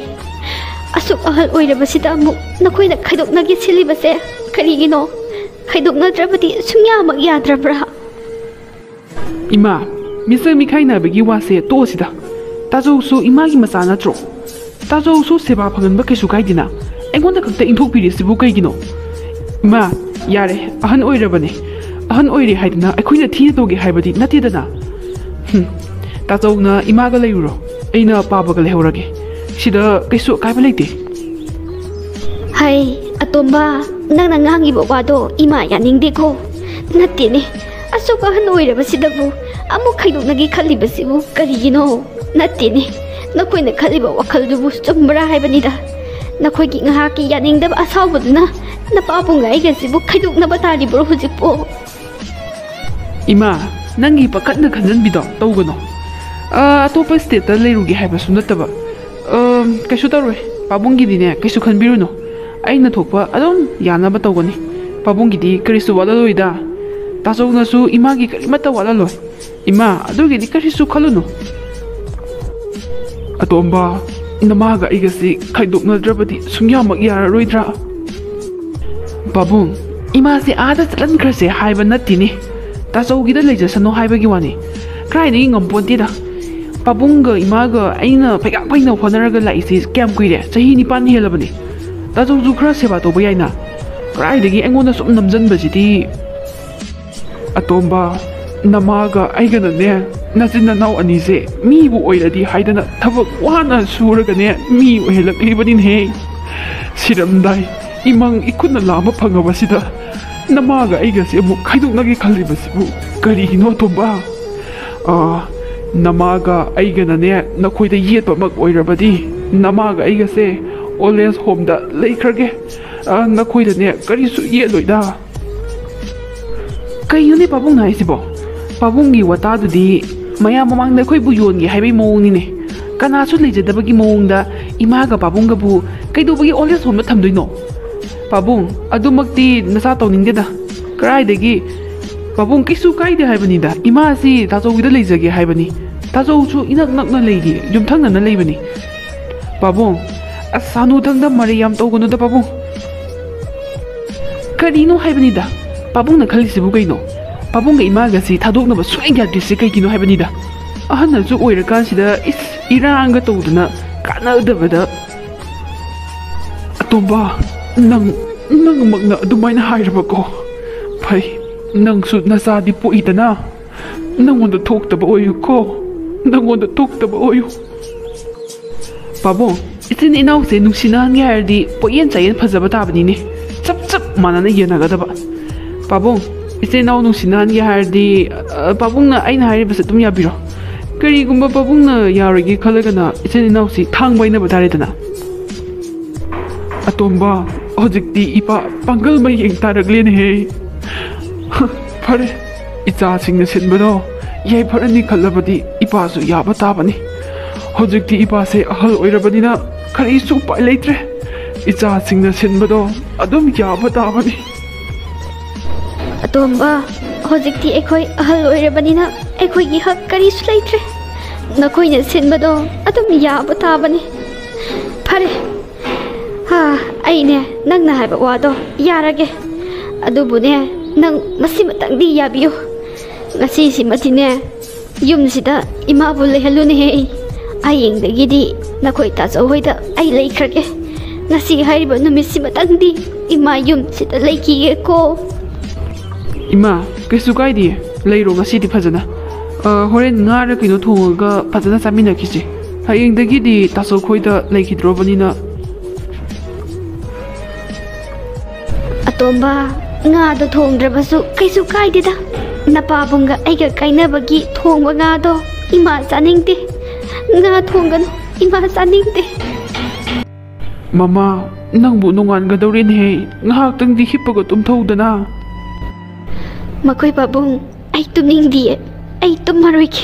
ꯑꯁꯨꯛ ꯑꯍꯜ ꯑꯣꯏꯔꯕꯁꯤꯗ ꯑꯃꯨꯛ ꯅꯈꯣꯏꯅ ꯈꯥꯏꯗꯣꯛꯅꯒꯦ ꯁꯤꯜꯂꯤꯕꯁꯦ ꯀꯔꯤꯒꯤꯅꯣ? ꯈꯥꯏꯗꯣꯛꯅꯗ꯭ꯔꯕꯗꯤ ꯁꯨꯡꯌꯥꯃꯛ ꯌꯥꯗ꯭ꯔꯕ꯭ꯔꯥ? ꯏꯃꯥ, ꯃꯤꯆꯪ ꯃꯤꯈꯥꯏ ꯅꯥꯏꯕꯒꯤ ꯋꯥꯁꯦ ꯇꯣꯛꯑꯁꯤꯗ꯫ ꯇꯥꯖꯧꯁꯨ ꯏꯃꯥꯒꯤ ꯃꯆꯥ ꯅꯠꯇ꯭ꯔꯣ? ꯇꯥꯖꯧꯁꯨ ꯁꯦꯕꯥ ꯐꯪꯍꯟꯕ ꯀꯩꯁꯨ ꯀꯥꯏꯗꯦꯅ꯫ ꯑꯩꯉꯣꯟꯗ ꯈꯛꯇ ꯏꯟꯊꯣꯛꯄꯤꯔꯤꯁꯤꯕꯨ ꯀꯩꯒꯤꯅꯣ? ꯏꯃꯥ, ꯌꯥꯔꯦ, ꯑꯍꯟ ꯑꯣꯏꯔꯕꯅꯦ꯫ ꯑꯍꯟ ꯑꯣꯏꯔꯦ ꯍꯥꯏꯗꯅ ꯑꯩꯈꯣꯏꯅ ꯊꯤꯅ ꯇꯧꯒꯦ ꯍꯥꯏꯕꯗꯤ ꯅꯠꯇꯦꯗꯅ꯫ ꯍꯨꯝ, ꯇꯥꯖꯧꯅ ꯏꯃꯥꯒ ꯂꯩꯔꯨꯔꯣ, ꯑꯩꯅ ꯄꯥꯕꯒ ꯂꯩꯍꯧꯔꯒꯦ꯫ ꯁꯤꯗ ꯀꯩꯁꯨ ꯑꯀꯥꯏꯕ ꯂꯩꯇꯦ꯫ ꯍꯩ, ꯑꯇꯣꯝꯕ, ꯅꯪꯅ ꯉꯥꯡꯉꯤꯕ ꯋꯥꯗꯣ ꯏꯃꯥ ꯌꯥꯅꯤꯡꯗꯦꯀꯣ꯫ ꯅꯠꯇꯦꯅꯦ, ꯑꯁꯨꯛ ꯑꯍꯟ ꯑꯣꯏꯔꯕꯁꯤꯗꯕꯨ ꯑꯃꯨꯛ ꯈꯥꯏꯗꯣꯛꯅꯒꯦ ꯈꯜꯂꯤꯕꯁꯤꯕꯨ ꯀꯔꯤꯒꯤꯅꯣ? ꯅꯠꯇꯦꯅꯦ, ꯅꯈꯣꯏꯅ ꯈꯜꯂꯤꯕ ꯋꯥꯈꯜꯗꯨꯕꯨ ꯆꯨꯝꯕ꯭ꯔꯥ ꯍꯥꯏꯕꯅꯤꯗ꯫ ꯅꯈꯣꯏꯒꯤ ꯉꯥꯏꯍꯥꯛꯀꯤ ꯌꯥꯅꯤꯡꯗꯕ ꯑꯁꯥꯎꯕꯗꯨꯅ ꯅꯄꯥꯕꯨꯡꯒ ꯑꯩꯒꯁꯤꯕꯨ ꯈꯥꯏꯗꯣꯛꯅꯕ ꯇꯥꯔꯤꯕ꯭ꯔꯣ ꯍꯧꯖꯤꯛꯄꯣ? ꯏꯃꯥ, ꯅꯪꯒꯤ ꯄꯥꯈꯠꯅ ꯈꯟꯖꯟꯕꯤꯗꯣ ꯇꯧꯒꯅꯨ꯫ ꯑ, ꯑꯇꯣꯞꯄ stateꯇ ꯂꯩꯔꯨꯒꯦ ꯍꯥꯏꯕꯁꯨ ꯅꯠꯇꯕ꯫ ꯑ, ꯀꯩꯁꯨ ꯇꯧꯔꯣꯏ꯫ ꯄꯥꯕꯨꯡꯒꯤꯗꯤꯅꯦ, ꯀꯩꯁꯨ ꯈꯟꯕꯤꯔꯨꯅꯨ꯫ ꯑꯩꯅ ꯊꯣꯛꯄ ꯑꯗꯨꯝ ꯌꯥꯅꯕ ꯇꯧꯒꯅꯤ꯫ ꯄꯥꯕꯨꯡꯒꯤꯗꯤ ꯀꯔꯤꯁꯨ ꯋꯥꯠꯂꯂꯣꯏꯗ꯫ ꯇꯥꯆꯧꯅꯁꯨ ꯏꯃꯥꯒꯤ ꯀꯔꯤꯃꯠꯇ ꯋꯥꯠꯂꯂꯣꯏ꯫ ꯏꯃꯥ, ꯑꯗꯨꯒꯤꯗꯤ ꯀꯔꯤꯁꯨ ꯈꯜꯂꯨꯅꯨ꯫ ꯑꯇꯣꯝꯕ, ꯅꯃꯥꯒ ꯑꯩꯒꯁꯤ ꯈꯥꯏꯗꯣꯛꯅꯗ꯭ꯔꯕꯗꯤ ꯁꯨꯡꯌꯥꯃꯛ ꯌꯥꯔꯔꯣꯏꯗ꯭ꯔꯥ? ꯄꯥꯕꯨꯡ, ꯏꯃꯥꯁꯦ ꯑꯥꯗ ꯆꯠꯍꯟꯈ꯭ꯔꯁꯦ ꯍꯥꯏꯕ ꯅꯠꯇꯦꯅꯦ꯫ ꯇꯥꯆꯧꯒꯤꯗ ꯂꯩꯖꯁꯅꯨ ꯍꯥꯏꯕꯒꯤ ꯋꯥꯅꯤ꯫ ꯀꯗꯥꯏꯗꯒꯤ ꯉꯝꯄꯣꯟꯇꯦꯗ꯫ ꯄꯥꯕꯨꯡꯒ ꯏꯃꯥꯒ ꯑꯩꯅ ꯐꯩꯒꯥꯛ ꯐꯩꯅ ꯍꯣꯠꯅꯔꯒ ꯂꯥꯛꯏꯁꯤ ꯀꯌꯥꯝ ꯀꯨꯏꯔꯦ? ꯆꯍꯤ ꯅꯤꯄꯥꯟ ꯍꯦꯜꯂꯕꯅꯤ꯫ ꯇꯥꯖꯧꯁꯨ ꯈꯔ ꯁꯦꯕꯥ ꯇꯧꯕ ꯌꯥꯏꯅ꯫ ꯀꯗꯥꯏꯗꯒꯤ ꯑꯩꯉꯣꯟꯗ ꯁꯨꯝ ꯅꯝꯖꯟꯕꯁꯤꯗꯤ꯫ ꯑꯇꯣꯝꯕ, ꯅꯃꯥꯒ ꯑꯩꯒꯅꯅꯦ, ꯅꯆꯤꯟ ꯅꯅꯥꯎ ꯑꯅꯤꯁꯦ ꯃꯤꯕꯨ ꯑꯣꯏꯔꯗꯤ ꯍꯥꯏꯗꯅ ꯊꯕꯛ ꯋꯥꯅ ꯁꯨꯔꯒꯅꯦ ꯃꯤ ꯑꯣꯏꯍꯜꯂꯛꯂꯤꯕꯅꯤꯅꯦꯍꯦ꯫ ꯁꯤꯔꯝꯗꯥꯏ ꯏꯃꯪ ꯏꯈꯨꯠꯅ ꯂꯥꯝꯕ ꯐꯪꯉꯕꯁꯤꯗ ꯅꯃꯥꯒ ꯑꯩꯒꯁꯦ ꯑꯃꯨꯛ ꯈꯥꯏꯗꯣꯛꯅꯒꯦ ꯈꯜꯂꯤꯕꯁꯤꯕꯨ ꯀꯔꯤꯒꯤꯅꯣ, ꯑꯇꯣꯝꯕ? ꯑꯥ, ꯅꯃꯥꯒ ꯑꯩꯒꯅꯅꯦ ꯅꯈꯣꯏꯗ ꯌꯦꯠꯄꯃꯛ ꯑꯣꯏꯔꯕꯗꯤ ꯅꯃꯥꯒ ꯑꯩꯒꯁꯦ ꯑꯣꯜ ꯑꯦꯖ ꯍꯣꯝꯗ ꯂꯩꯈ꯭ꯔꯒꯦ꯫ ꯑꯥ, ꯅꯈꯣꯏꯗꯅꯦ ꯀꯔꯤꯁꯨ ꯌꯦꯠꯂꯣꯏꯗ꯫ ꯀꯩꯅꯣꯅꯦ ꯄꯥꯕꯨꯡꯅ ꯍꯥꯏꯁꯤꯕꯣ? ꯄꯥꯕꯨꯡꯒꯤ ꯋꯥꯇꯥꯗꯨꯗꯤ ꯃꯌꯥꯝ ꯃꯃꯥꯡꯗ ꯑꯩꯈꯣꯏꯕꯨ ꯌꯣꯟꯒꯦ ꯍꯥꯏꯕꯒꯤ ꯃꯑꯣꯡꯅꯤꯅꯦ꯫ ꯀꯅꯥꯁꯨ ꯂꯩꯖꯗꯕꯒꯤ ꯃꯑꯣꯡꯗ ꯏꯃꯥꯒ ꯄꯥꯕꯨꯡꯒꯕꯨ ꯀꯩꯗꯧꯕꯒꯤ ꯑꯣꯜ ꯑꯦꯖ ꯍꯣꯝꯗ ꯊꯝꯗꯣꯏꯅꯣ? ꯄꯥꯕꯨꯡ, ꯑꯗꯨꯃꯛꯇꯤ ꯅꯆꯥ ꯇꯧꯅꯤꯡꯗꯦꯗ꯫ ꯀꯗꯥꯏꯗꯒꯤ? ꯄꯥꯕꯨꯡ, ꯀꯩꯁꯨ ꯀꯥꯏꯗꯦ ꯍꯥꯏꯕꯅꯤꯗ꯫ ꯏꯃꯥ ꯑꯁꯤ ꯇꯥꯆꯧꯒꯤꯗ ꯂꯩꯖꯒꯦ ꯍꯥꯏꯕꯅꯤ꯫ ꯇꯥꯆꯧꯁꯨ ꯏꯅꯛ ꯅꯛꯅ ꯂꯩꯔꯤ, ꯌꯨꯝꯊꯪꯅꯅ ꯂꯩꯕꯅꯤ꯫ ꯄꯥꯕꯨꯡ, ꯑꯁ, ꯍꯅꯨꯊꯪꯗ ꯃꯔꯩ ꯌꯥꯝ ꯇꯧꯒꯅꯨꯗ ꯄꯥꯕꯨꯡ꯫ ꯀꯔꯤꯅꯣ ꯍꯥꯏꯕꯅꯤꯗ? ꯄꯥꯕꯨꯡꯅ ꯈꯜꯂꯤꯁꯤꯕꯨ ꯀꯩꯅꯣ? ꯄꯥꯕꯨꯡꯒ ꯏꯃꯥꯒꯁꯤ ꯊꯥꯗꯣꯛꯅꯕ ꯁꯨꯡꯌꯥ ꯌꯥꯗ꯭ꯔꯤꯁꯤ ꯀꯩꯒꯤꯅꯣ ꯍꯥꯏꯕꯅꯤꯗ? ꯑꯍꯟꯅꯁꯨ ꯑꯣꯏꯔꯀꯥꯟꯁꯤꯗ ꯏꯁ ꯏꯔꯥꯡꯒ ꯇꯧꯗꯅ ꯀꯥꯟꯅꯗꯕꯗ꯫ ꯑꯇꯣꯝꯕ, ꯅꯪ, ꯅꯪꯃꯛꯅ ꯑꯗꯨꯃꯥꯏꯅ ꯍꯥꯏꯔꯕꯀꯣ? ꯐꯩ, ꯅꯪꯁꯨ ꯅꯆꯥꯗꯤ ꯄꯣꯛꯏꯗꯅ꯫ ꯅꯪꯉꯣꯟꯗ ꯊꯣꯛꯇꯕ ꯑꯣꯏꯌꯨꯀꯣ, ꯅꯪꯉꯣꯟꯗ ꯊꯣꯛꯇꯕ ꯑꯣꯏꯌꯨ꯫ ꯄꯥꯕꯨꯡ, ꯏꯆꯤꯟ ꯏꯅꯥꯎꯁꯦ ꯅꯨꯡꯁꯤꯅꯍꯟꯒꯦ ꯍꯥꯏꯔꯗꯤ ꯄꯣꯠꯌꯦꯟ ꯆꯥꯌꯦꯟ ꯐꯖꯕ ꯇꯥꯕꯅꯤꯅꯦ꯫ ꯆꯞ ꯆꯞ ꯃꯥꯟꯅꯅ ꯌꯦꯟꯅꯒꯗꯕ꯫ ꯄꯥꯕꯨꯡ, ꯏꯆꯤꯟ ꯏꯅꯥꯎ ꯅꯨꯡꯁꯤꯅꯍꯟꯒꯦ ꯍꯥꯏꯔꯗꯤ, ꯑ, ꯄꯥꯕꯨꯡꯅ ꯑꯩꯅ ꯍꯥꯏꯔꯤꯕꯁꯦ ꯑꯗꯨꯝ ꯌꯥꯕꯤꯔꯣ꯫ ꯀꯔꯤꯒꯨꯝꯕ ꯄꯥꯕꯨꯡꯅ ꯌꯥꯔꯣꯏꯒꯦ ꯈꯜꯂꯒꯅ ꯏꯆꯤꯟ ꯏꯅꯥꯎꯁꯤ ꯊꯥꯡ ꯄꯥꯏꯅꯕ ꯇꯥꯔꯦꯗꯅ꯫ ꯑꯇꯣꯝꯕ, ꯍꯧꯖꯤꯛꯇꯤ ꯏꯄꯥ ꯄꯥꯡꯒꯜ ꯃꯌꯦꯡ ꯇꯥꯔꯛꯂꯦꯅꯦꯍꯦ꯫ ꯐꯔꯦ, ꯏꯆꯥꯁꯤꯡꯅ ꯁꯤꯟꯕꯗꯣ ꯌꯥꯏꯐꯔꯅꯤ ꯈꯜꯂꯕꯗꯤ ꯏꯄꯥꯁꯨ ꯌꯥꯕ ꯇꯥꯕꯅꯤ꯫ ꯍꯧꯖꯤꯛꯇꯤ ꯏꯄꯥꯁꯦ ꯑꯍꯜ ꯑꯣꯏꯔꯕꯅꯤꯅ ꯀꯔꯤꯁꯨ ꯎꯄꯥꯏ ꯂꯩꯇ꯭ꯔꯦ꯫ ꯏꯆꯥꯁꯤꯡꯅ ꯁꯤꯟꯕꯗꯣ ꯑꯗꯨꯝ ꯌꯥꯕ ꯇꯥꯕꯅꯤ꯫ ꯑꯇꯣꯝꯕ, ꯍꯧꯖꯤꯛꯇꯤ ꯑꯩꯈꯣꯏ ꯑꯍꯜ ꯑꯣꯏꯔꯕꯅꯤꯅ ꯑꯩꯈꯣꯏꯒꯤ ꯍꯛ ꯀꯔꯤꯁꯨ ꯂꯩꯇ꯭ꯔꯦ꯫ ꯅꯈꯣꯏꯅ ꯁꯤꯟꯕꯗꯣ ꯑꯗꯨꯝ ꯌꯥꯕ ꯇꯥꯕꯅꯤ꯫ ꯐꯔꯦ, ꯍꯥ, ꯑꯩꯅꯦ ꯅꯪꯅ ꯍꯥꯏꯕ ꯋꯥꯗꯣ ꯌꯥꯔꯒꯦ꯫ ꯑꯗꯨꯕꯨꯅꯦ, ꯅꯪ ꯃꯁꯤꯃꯇꯪꯗꯤ ꯌꯥꯕꯤꯌꯨ꯫ ꯉꯁꯤꯁꯤꯃꯗꯤꯅꯦ, ꯌꯨꯝꯁꯤꯗ ꯏꯃꯥꯕꯨ ꯂꯩꯍꯜꯂꯨꯅꯦꯍꯦ꯫ ꯍꯌꯦꯡꯗꯒꯤꯗꯤ ꯅꯈꯣꯏ ꯇꯥꯆꯧ ꯍꯣꯏꯗ ꯑꯩ ꯂꯩꯈ꯭ꯔꯒꯦ꯫ ꯉꯁꯤ ꯍꯥꯏꯔꯤꯕ ꯅꯨꯃꯤꯠꯁꯤꯃꯇꯪꯗꯤ ꯏꯃꯥ ꯌꯨꯝꯁꯤꯗ ꯂꯩꯈꯤꯒꯦꯀꯣ꯫ ꯏꯃꯥ, ꯀꯩꯁꯨ ꯀꯥꯏꯗꯦ꯫ ꯂꯩꯔꯣ ꯉꯁꯤꯗꯤ ꯐꯖꯅ꯫ ꯑ, ꯍꯣꯔꯦꯟ ꯉꯥꯔ ꯀꯩꯅꯣ ꯊꯣꯡꯉꯒ ꯐꯖꯅ ꯆꯥꯃꯤꯟꯅꯈꯤꯁꯦ꯫ ꯍꯌꯦꯡꯗꯒꯤꯗꯤ ꯇꯥꯆꯧ ꯈꯣꯏꯗ ꯂꯩꯈꯤꯗ꯭ꯔꯣꯕꯅꯤꯅ꯫ ꯑꯇꯣꯝꯕ, ꯉꯥꯗꯣ ꯊꯣꯡꯗ꯭ꯔꯕꯁꯨ ꯀꯩꯁꯨ ꯀꯥꯏꯗꯦꯗ꯫ ꯅꯄꯥꯕꯨꯡꯒ ꯑꯩꯒ ꯀꯥꯏꯅꯕꯒꯤ ꯊꯣꯡꯕ ꯉꯥꯗꯣ ꯏꯃꯥ ꯆꯥꯅꯤꯡꯗꯦ꯫ ꯉꯥ ꯊꯣꯡꯒꯅꯨ, ꯏꯃꯥ ꯆꯥꯅꯤꯡꯗꯦ꯫ ꯃꯃꯥ, ꯅꯪꯕꯨ ꯅꯣꯡꯉꯥꯟꯒꯗꯧꯔꯦꯅꯦꯍꯦ꯫ ꯉꯥꯏꯍꯥꯛꯇꯪꯗꯤ ꯍꯤꯞꯄꯒ ꯇꯨꯝꯊꯧꯗꯅ꯫ ꯃꯈꯣꯏ ꯄꯥꯕꯨꯡ, ꯑꯩ ꯇꯨꯝꯅꯤꯡꯗꯤꯌꯦ꯫ ꯑꯩ ꯇꯨꯝꯃꯔꯣꯏꯒꯦ꯫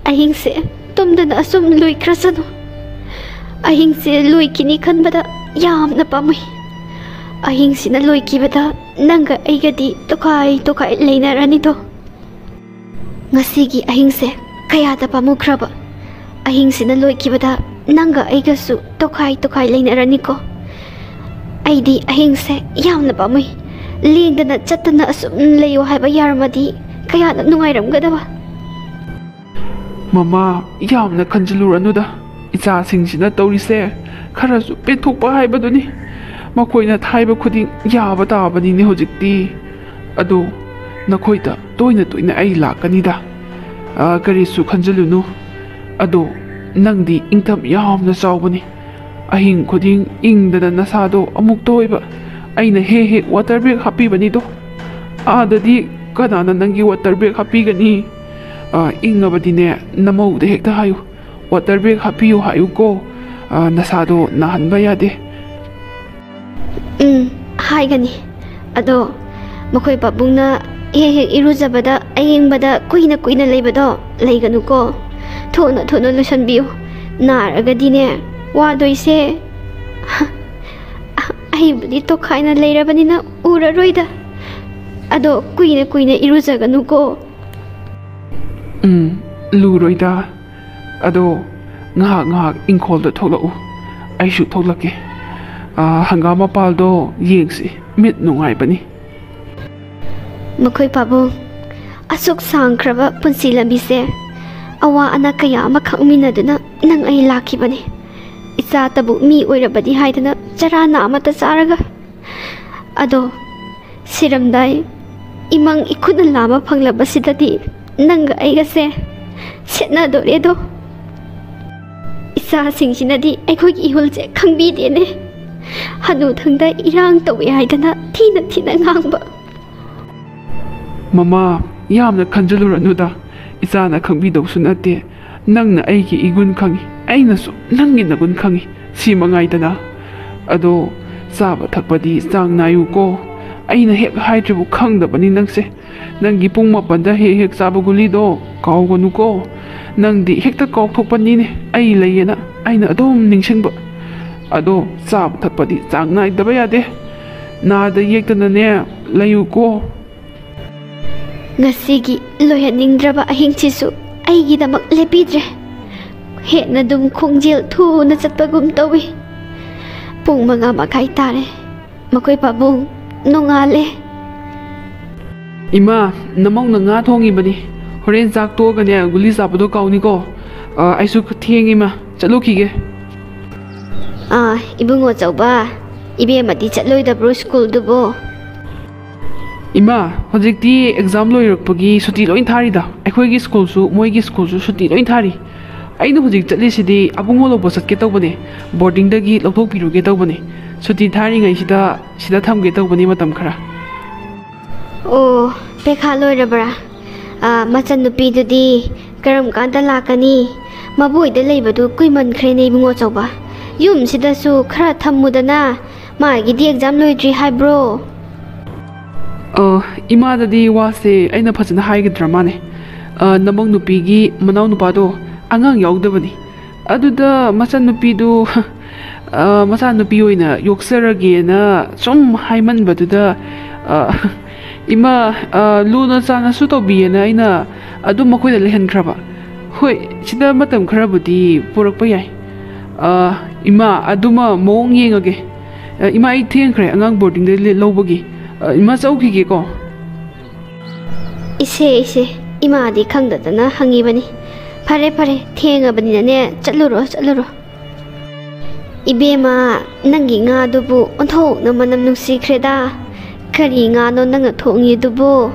ꯑꯍꯤꯡꯁꯦ ꯇꯨꯝꯗꯅ ꯑꯁꯨꯝ ꯂꯣꯏꯈ꯭ꯔꯁꯅꯨ꯫ ꯑꯍꯤꯡꯁꯦ ꯂꯣꯏꯈꯤꯅꯤ ꯈꯟꯕꯗ ꯌꯥꯝꯅ ꯄꯥꯝꯃꯨꯏ꯫ ꯑꯍꯤꯡꯁꯤꯅ ꯂꯣꯏꯈꯤꯕꯗ ꯅꯪꯒ ꯑꯩꯒꯗꯤ ꯇꯣꯈꯥꯏ ꯇꯣꯈꯥꯏ ꯂꯩꯅꯔꯅꯤꯗꯣ꯫ ꯉꯁꯤꯒꯤ ꯑꯍꯤꯡꯁꯦ ꯀꯌꯥꯗ ꯄꯥꯝꯃꯨꯈ꯭ꯔꯕ꯫ ꯑꯍꯤꯡꯁꯤꯅ ꯂꯣꯏꯈꯤꯕꯗ ꯅꯪꯒ ꯑꯩꯒꯁꯨ ꯇꯣꯈꯥꯏ ꯇꯣꯈꯥꯏ ꯂꯩꯅꯔꯅꯤꯀꯣ꯫ ꯑꯩꯗꯤ ꯑꯍꯤꯡꯁꯦ ꯌꯥꯝꯅ ꯄꯥꯝꯃꯨꯏ꯫ ꯂꯦꯡꯗꯅ ꯆꯠꯇꯅ ꯑꯁꯨꯝ ꯂꯩꯌꯣ ꯍꯥꯏꯕ ꯌꯥꯔꯝꯃꯗꯤ ꯀꯌꯥꯗ ꯅꯨꯡꯉꯥꯏꯔꯝꯒꯗꯕ꯫ ꯃꯃꯥ, ꯌꯥꯝꯅ ꯈꯟꯖꯤꯜꯂꯨꯔꯅꯨꯗ꯫ ꯏꯆꯥꯁꯤꯡꯁꯤꯅ ꯇꯧꯔꯤꯁꯦ ꯈꯔꯁꯨ ꯄꯦꯟꯊꯣꯛꯄ ꯍꯥꯏꯕꯗꯨꯅꯤ꯫ ꯃꯈꯣꯏꯅ ꯊꯥꯏꯕ ꯈꯨꯗꯤꯡ ꯌꯥꯕ ꯇꯥꯕꯅꯤꯅꯦ ꯍꯧꯖꯤꯛꯇꯤ꯫ ꯑꯗꯣ ꯅꯈꯣꯏꯗ ꯇꯣꯏꯅ ꯇꯣꯏꯅ ꯑꯩ ꯂꯥꯛꯀꯅꯤꯗ꯫ ꯑ, ꯀꯔꯤꯁꯨ ꯈꯟꯖꯤꯜꯂꯨꯅꯨ꯫ ꯑꯗꯣ ꯅꯪꯗꯤ ꯏꯪꯊꯝ ꯌꯥꯝꯅ ꯆꯥꯎꯕꯅꯤ꯫ ꯑꯍꯤꯡ ꯈꯨꯗꯤꯡ ꯏꯪꯗꯅ ꯅꯁꯥꯗꯣ ꯑꯃꯨꯛꯇ ꯑꯣꯏꯕ꯫ ꯑꯩꯅ ꯍꯦꯛ ꯍꯦꯛ ꯋꯥꯇꯔ ꯕꯦꯒ ꯍꯥꯞꯄꯤꯕꯅꯤꯗꯣ꯫ ꯑꯥꯗꯗꯤ ꯀꯅꯥꯅ ꯅꯪꯒꯤ ꯋꯥꯇꯔ ꯕꯦꯒ ꯍꯥꯞꯄꯤꯒꯅꯤ? ꯑ, ꯏꯪꯉꯕꯗꯤꯅꯦ, ꯅꯃꯧꯗ ꯍꯦꯛꯇ ꯍꯥꯏꯌꯨ, ꯋꯥꯇꯔ ꯕꯦꯒ ꯍꯥꯞꯄꯤꯌꯨ ꯍꯥꯏꯌꯨꯀꯣ꯫ ꯑ, ꯅꯁꯥꯗꯣ ꯅꯥꯍꯟꯕ ꯌꯥꯗꯦ꯫ ꯎꯝ, ꯍꯥꯏꯒꯅꯤ꯫ ꯑꯗꯣ ꯃꯈꯣꯏ ꯄꯥꯕꯨꯡꯅ ꯍꯦꯛ ꯍꯦꯛ ꯏꯔꯨꯖꯕꯗ, ꯑꯌꯤꯡꯕꯗ ꯀꯨꯏꯅ ꯀꯨꯏꯅ ꯂꯩꯕꯗꯣ ꯂꯩꯒꯅꯨꯀꯣ꯫ ꯊꯨꯅ ꯊꯨꯅ ꯂꯣꯏꯁꯟꯕꯤꯌꯨ꯫ ꯅꯥꯔꯒꯗꯤꯅꯦ, ꯋꯥꯗꯣꯏꯁꯦ꯫ ꯑꯩꯕꯨꯗꯤ ꯇꯣꯈꯥꯏꯅ ꯂꯩꯔꯕꯅꯤꯅ ꯎꯔꯔꯣꯏꯗ꯫ ꯑꯗꯣ ꯀꯨꯏꯅ ꯀꯨꯏꯅ ꯏꯔꯨꯖꯒꯅꯨꯀꯣ꯫ ꯎꯝ, ꯂꯨꯔꯣꯏꯗ꯫ ꯑꯗꯣ ꯉꯥꯏꯍꯥꯛ ꯉꯥꯏꯍꯥꯛ ꯏꯪꯈꯣꯜꯗ ꯊꯣꯛꯂꯛꯎ꯫ ꯑꯩꯁꯨ ꯊꯣꯛꯂꯛꯀꯦ꯫ ꯑꯥ, ꯍꯪꯒꯥꯝ ꯃꯄꯥꯜꯗꯣ ꯌꯦꯡꯁꯤ, ꯃꯤꯠ ꯅꯨꯡꯉꯥꯏꯕꯅꯤ꯫ ꯃꯈꯣꯏ ꯄꯥꯕꯨꯡ, ꯑꯁꯨꯛ ꯁꯥꯡꯈ꯭ꯔꯕ ꯄꯨꯟꯁꯤ ꯂꯝꯕꯤꯁꯦ ꯑꯋꯥ ꯑꯅꯥ ꯀꯌꯥ ꯑꯃ ꯈꯪꯃꯤꯟꯅꯗꯨꯅ ꯅꯪ ꯑꯩ ꯂꯥꯛꯈꯤꯕꯅꯤ꯫ ꯏꯆꯥꯇꯕꯨ ꯃꯤ ꯑꯣꯏꯔꯕꯗꯤ ꯍꯥꯏꯗꯅ ꯆꯔꯥ ꯅꯥ ꯑꯃꯠꯇ ꯆꯥꯔꯒ꯫ ꯑꯗꯣ ꯁꯤꯔꯝꯗꯥꯏ ꯏꯃꯪ ꯏꯈꯨꯠꯅ ꯂꯥꯝꯕ ꯐꯪꯂꯕꯁꯤꯗꯗꯤ ꯅꯪꯒ ꯑꯩꯒꯁꯦ ꯁꯦꯠꯅꯗꯣꯔꯦꯗꯣ꯫ ꯏꯆꯥꯁꯤꯡꯁꯤꯅꯗꯤ ꯑꯩꯈꯣꯏꯒꯤ ꯏꯍꯨꯜꯁꯦ ꯈꯪꯕꯤꯗꯦꯅꯦ꯫ ꯍꯅꯨꯊꯪꯗ ꯏꯔꯥꯡ ꯇꯧꯏ ꯍꯥꯏꯗꯅ ꯊꯤꯅ ꯊꯤꯅ ꯉꯥꯡꯕ꯫ ꯃꯃꯥ, ꯌꯥꯝꯅ ꯈꯟꯖꯤꯜꯂꯨꯔꯅꯨꯗ꯫ ꯏꯆꯥꯅ ꯈꯪꯕꯤꯗꯧꯁꯨ ꯅꯠꯇꯦ꯫ ꯅꯪꯅ ꯑꯩꯒꯤ ꯏꯒꯨꯟ ꯈꯪꯉꯤ, ꯑꯩꯅꯁꯨ ꯅꯪꯒꯤ ꯅꯒꯨꯟ ꯈꯪꯉꯤ, ꯁꯤ ꯃꯉꯥꯏꯗꯅ꯫ ꯑꯗꯣ ꯆꯥꯕ ꯊꯛꯄꯗꯤ ꯆꯥꯡ ꯅꯥꯏꯌꯨꯀꯣ꯫ ꯑꯩꯅ ꯍꯦꯛ ꯍꯥꯏꯗ꯭ꯔꯤꯕꯨ ꯈꯪꯗꯕꯅꯤ ꯅꯪꯁꯦ꯫ ꯅꯪꯒꯤ ꯄꯨꯡ ꯃꯥꯄꯟꯗ ꯍꯦꯛ ꯍꯦꯛ ꯆꯥꯕ ꯒꯨꯂꯤꯗꯣ ꯀꯥꯎꯒꯅꯨꯀꯣ꯫ ꯅꯪꯗꯤ ꯍꯦꯛꯇ ꯀꯥꯎꯊꯣꯛꯄꯅꯤꯅꯦ, ꯑꯩ ꯂꯩꯌꯦꯅ ꯑꯩꯅ ꯑꯗꯨꯝ ꯅꯤꯡꯁꯤꯡꯕ꯫ ꯑꯗꯣ ꯆꯥꯕ ꯊꯛꯄꯗꯤ ꯆꯥꯡ ꯅꯥꯏꯗꯕ ꯌꯥꯗꯦ꯫ ꯅꯥꯗ ꯌꯦꯛꯇꯅꯅꯦ ꯂꯩꯌꯨꯀꯣ꯫ ꯉꯁꯤꯒꯤ ꯂꯣꯏꯍꯟꯅꯤꯡꯗ꯭ꯔꯕ ꯑꯍꯤꯡꯁꯤꯁꯨ ꯑꯩꯒꯤꯗꯃꯛ ꯂꯦꯞꯄꯤꯗ꯭ꯔꯦ꯫ ꯍꯦꯟꯅ ꯑꯗꯨꯝ ꯈꯣꯡꯖꯦꯜ ꯊꯨꯅ ꯆꯠꯄꯒꯨꯝ ꯇꯧꯏ꯫ ꯄꯨꯡ ꯃꯉꯥ ꯃꯈꯥꯏ ꯇꯥꯔꯦ꯫ ꯃꯈꯣꯏ ꯄꯥꯕꯨꯡ ꯅꯣꯡꯉꯥꯜꯂꯦ꯫ ꯏꯃꯥ, ꯅꯃꯧꯅ ꯉꯥ ꯊꯣꯡꯉꯤꯕꯅꯤ꯫ ꯍꯣꯔꯦꯟ ꯆꯥꯛ ꯇꯣꯛꯑꯒꯅꯦ ꯒꯨꯂꯤ ꯆꯥꯕꯗꯣ ꯀꯥꯎꯅꯤꯀꯣ꯫ ꯑ, ꯑꯩꯁꯨ ꯊꯦꯡꯉꯤ, ꯏꯃꯥ꯫ ꯆꯠꯂꯨꯈꯤꯒꯦ꯫ ꯑꯥ, ꯏꯕꯨꯡꯉꯣ ꯆꯧꯕ, ꯏꯕꯦꯝꯃꯗꯤ ꯆꯠꯂꯣꯏꯗꯕ꯭ꯔꯣ ꯁ꯭ꯀꯨꯜꯗꯨꯕꯣ? ꯏꯃꯥ, ꯍꯧꯖꯤꯛꯇꯤ ꯑꯦꯛꯖꯥꯝ ꯂꯣꯏꯔꯛꯄꯒꯤ ꯁꯨꯇꯤ ꯂꯣꯏ ꯊꯥꯔꯤꯗ꯫ ꯑꯩꯈꯣꯏꯒꯤ ꯁ꯭ꯀꯨꯜꯁꯨ, ꯃꯣꯏꯒꯤ ꯁ꯭ꯀꯨꯜꯁꯨ ꯁꯨꯇꯤ ꯂꯣꯏ ꯊꯥꯔꯤ꯫ ꯑꯩꯅ ꯍꯧꯖꯤꯛ ꯆꯠꯂꯤꯁꯤꯗꯤ ꯑꯕꯨꯡꯉꯣ ꯂꯧꯕ ꯆꯠꯀꯦ ꯇꯧꯕꯅꯦ, ꯕꯣꯔꯗꯤꯡꯗꯒꯤ ꯂꯧꯊꯣꯛꯄꯤꯔꯨꯒꯦ ꯇꯧꯕꯅꯦ꯫ ꯁꯨꯇꯤ ꯊꯥꯔꯤꯉꯩꯁꯤꯗ ꯁꯤꯗ ꯊꯝꯒꯦ ꯇꯧꯕꯅꯤ ꯃꯇꯝ ꯈꯔ꯫ ꯑꯣ, ꯄꯩꯈꯥ ꯂꯣꯏꯔꯕ꯭ꯔꯥ? ꯑꯥ, ꯃꯆꯟꯅꯨꯄꯤꯗꯨꯗꯤ ꯀꯔꯝ ꯀꯥꯟꯗ ꯂꯥꯛꯀꯅꯤ? ꯃꯕꯣꯏꯗ ꯂꯩꯕꯗꯨ ꯀꯨꯏꯃꯟꯈ꯭ꯔꯦꯅꯦ, ꯏꯕꯨꯡꯉꯣ ꯆꯧꯕ꯫ ꯌꯨꯝꯁꯤꯗꯁꯨ ꯈꯔ ꯊꯝꯃꯨꯗꯅ, ꯃꯥꯒꯤꯗꯤ ꯑꯦꯛꯖꯥꯝ ꯂꯣꯏꯗ꯭ꯔꯤ ꯍꯥꯏꯕ꯭ꯔꯣ? ꯑ, ꯏꯃꯥꯗꯗꯤ ꯋꯥꯁꯦ ꯑꯩꯅ ꯐꯖꯅ ꯍꯥꯏꯒꯗ꯭ꯔꯥ ꯃꯥꯅꯦ꯫ ꯑ, ꯅꯃꯧ ꯅꯨꯄꯤꯒꯤ ꯃꯅꯥꯎ ꯅꯨꯄꯥꯗꯣ ꯑꯉꯥꯡ ꯌꯥꯎꯗꯕꯅꯤ꯫ ꯑꯗꯨꯗ ꯃꯆꯟꯅꯨꯄꯤꯗꯨ, ꯑ, ꯃꯆꯥꯅꯨꯄꯤ ꯑꯣꯏꯅ ꯌꯣꯛꯆꯔꯒꯦꯅ ꯁꯨꯝ ꯍꯥꯏꯃꯟꯕꯗꯨꯗ, ꯑ, ꯏꯃꯥ, ꯑ, ꯂꯨꯅ ꯆꯥꯟꯅꯁꯨ ꯇꯧꯕꯤꯌꯦꯅ ꯑꯩꯅ ꯑꯗꯨꯝ ꯃꯈꯣꯏꯗ ꯂꯩꯍꯟꯈ꯭ꯔꯕ꯫ ꯍꯣꯏ, ꯁꯤꯗ ꯃꯇꯝ ꯈꯔꯕꯨꯗꯤ ꯄꯨꯔꯛꯄ ꯌꯥꯏ꯫ ꯑ, ꯏꯃꯥ, ꯑꯗꯨꯃ ꯃꯑꯣꯡ ꯌꯦꯡꯉꯒꯦ꯫ ꯑ, ꯏꯃꯥ, ꯑꯩ ꯊꯦꯡꯈ꯭ꯔꯦ ꯑꯉꯥꯡ ꯕꯣꯔꯗꯤꯡꯗ ꯂꯦ-, ꯂꯧꯕꯒꯤ꯫ ꯑ, ꯏꯃꯥ, ꯆꯧꯈꯤꯒꯦꯀꯣ꯫ "ꯏꯁꯦ, ꯏꯁꯦ, ꯏꯃꯥꯗꯤ ꯈꯪꯗꯗꯅ ꯍꯪꯉꯤꯕꯅꯤ꯫ ꯐꯔꯦ, ꯐꯔꯦ, ꯊꯦꯡꯉꯕꯅꯤꯅꯅꯦ, ꯆꯠꯂꯨꯔꯣ, ꯆꯠꯂꯨꯔꯣ꯫" "ꯏꯕꯦꯝꯃ, ꯅꯪꯒꯤ ꯉꯥꯗꯨꯕꯨ ꯑꯣꯟꯊꯣꯛꯅ ꯃꯅꯝ ꯅꯨꯡꯁꯤꯈ꯭ꯔꯦꯗ꯫ ꯀꯔꯤ ꯉꯥꯅꯣ ꯅꯪꯅ ꯊꯣꯡꯉꯤꯗꯨꯕꯨ?"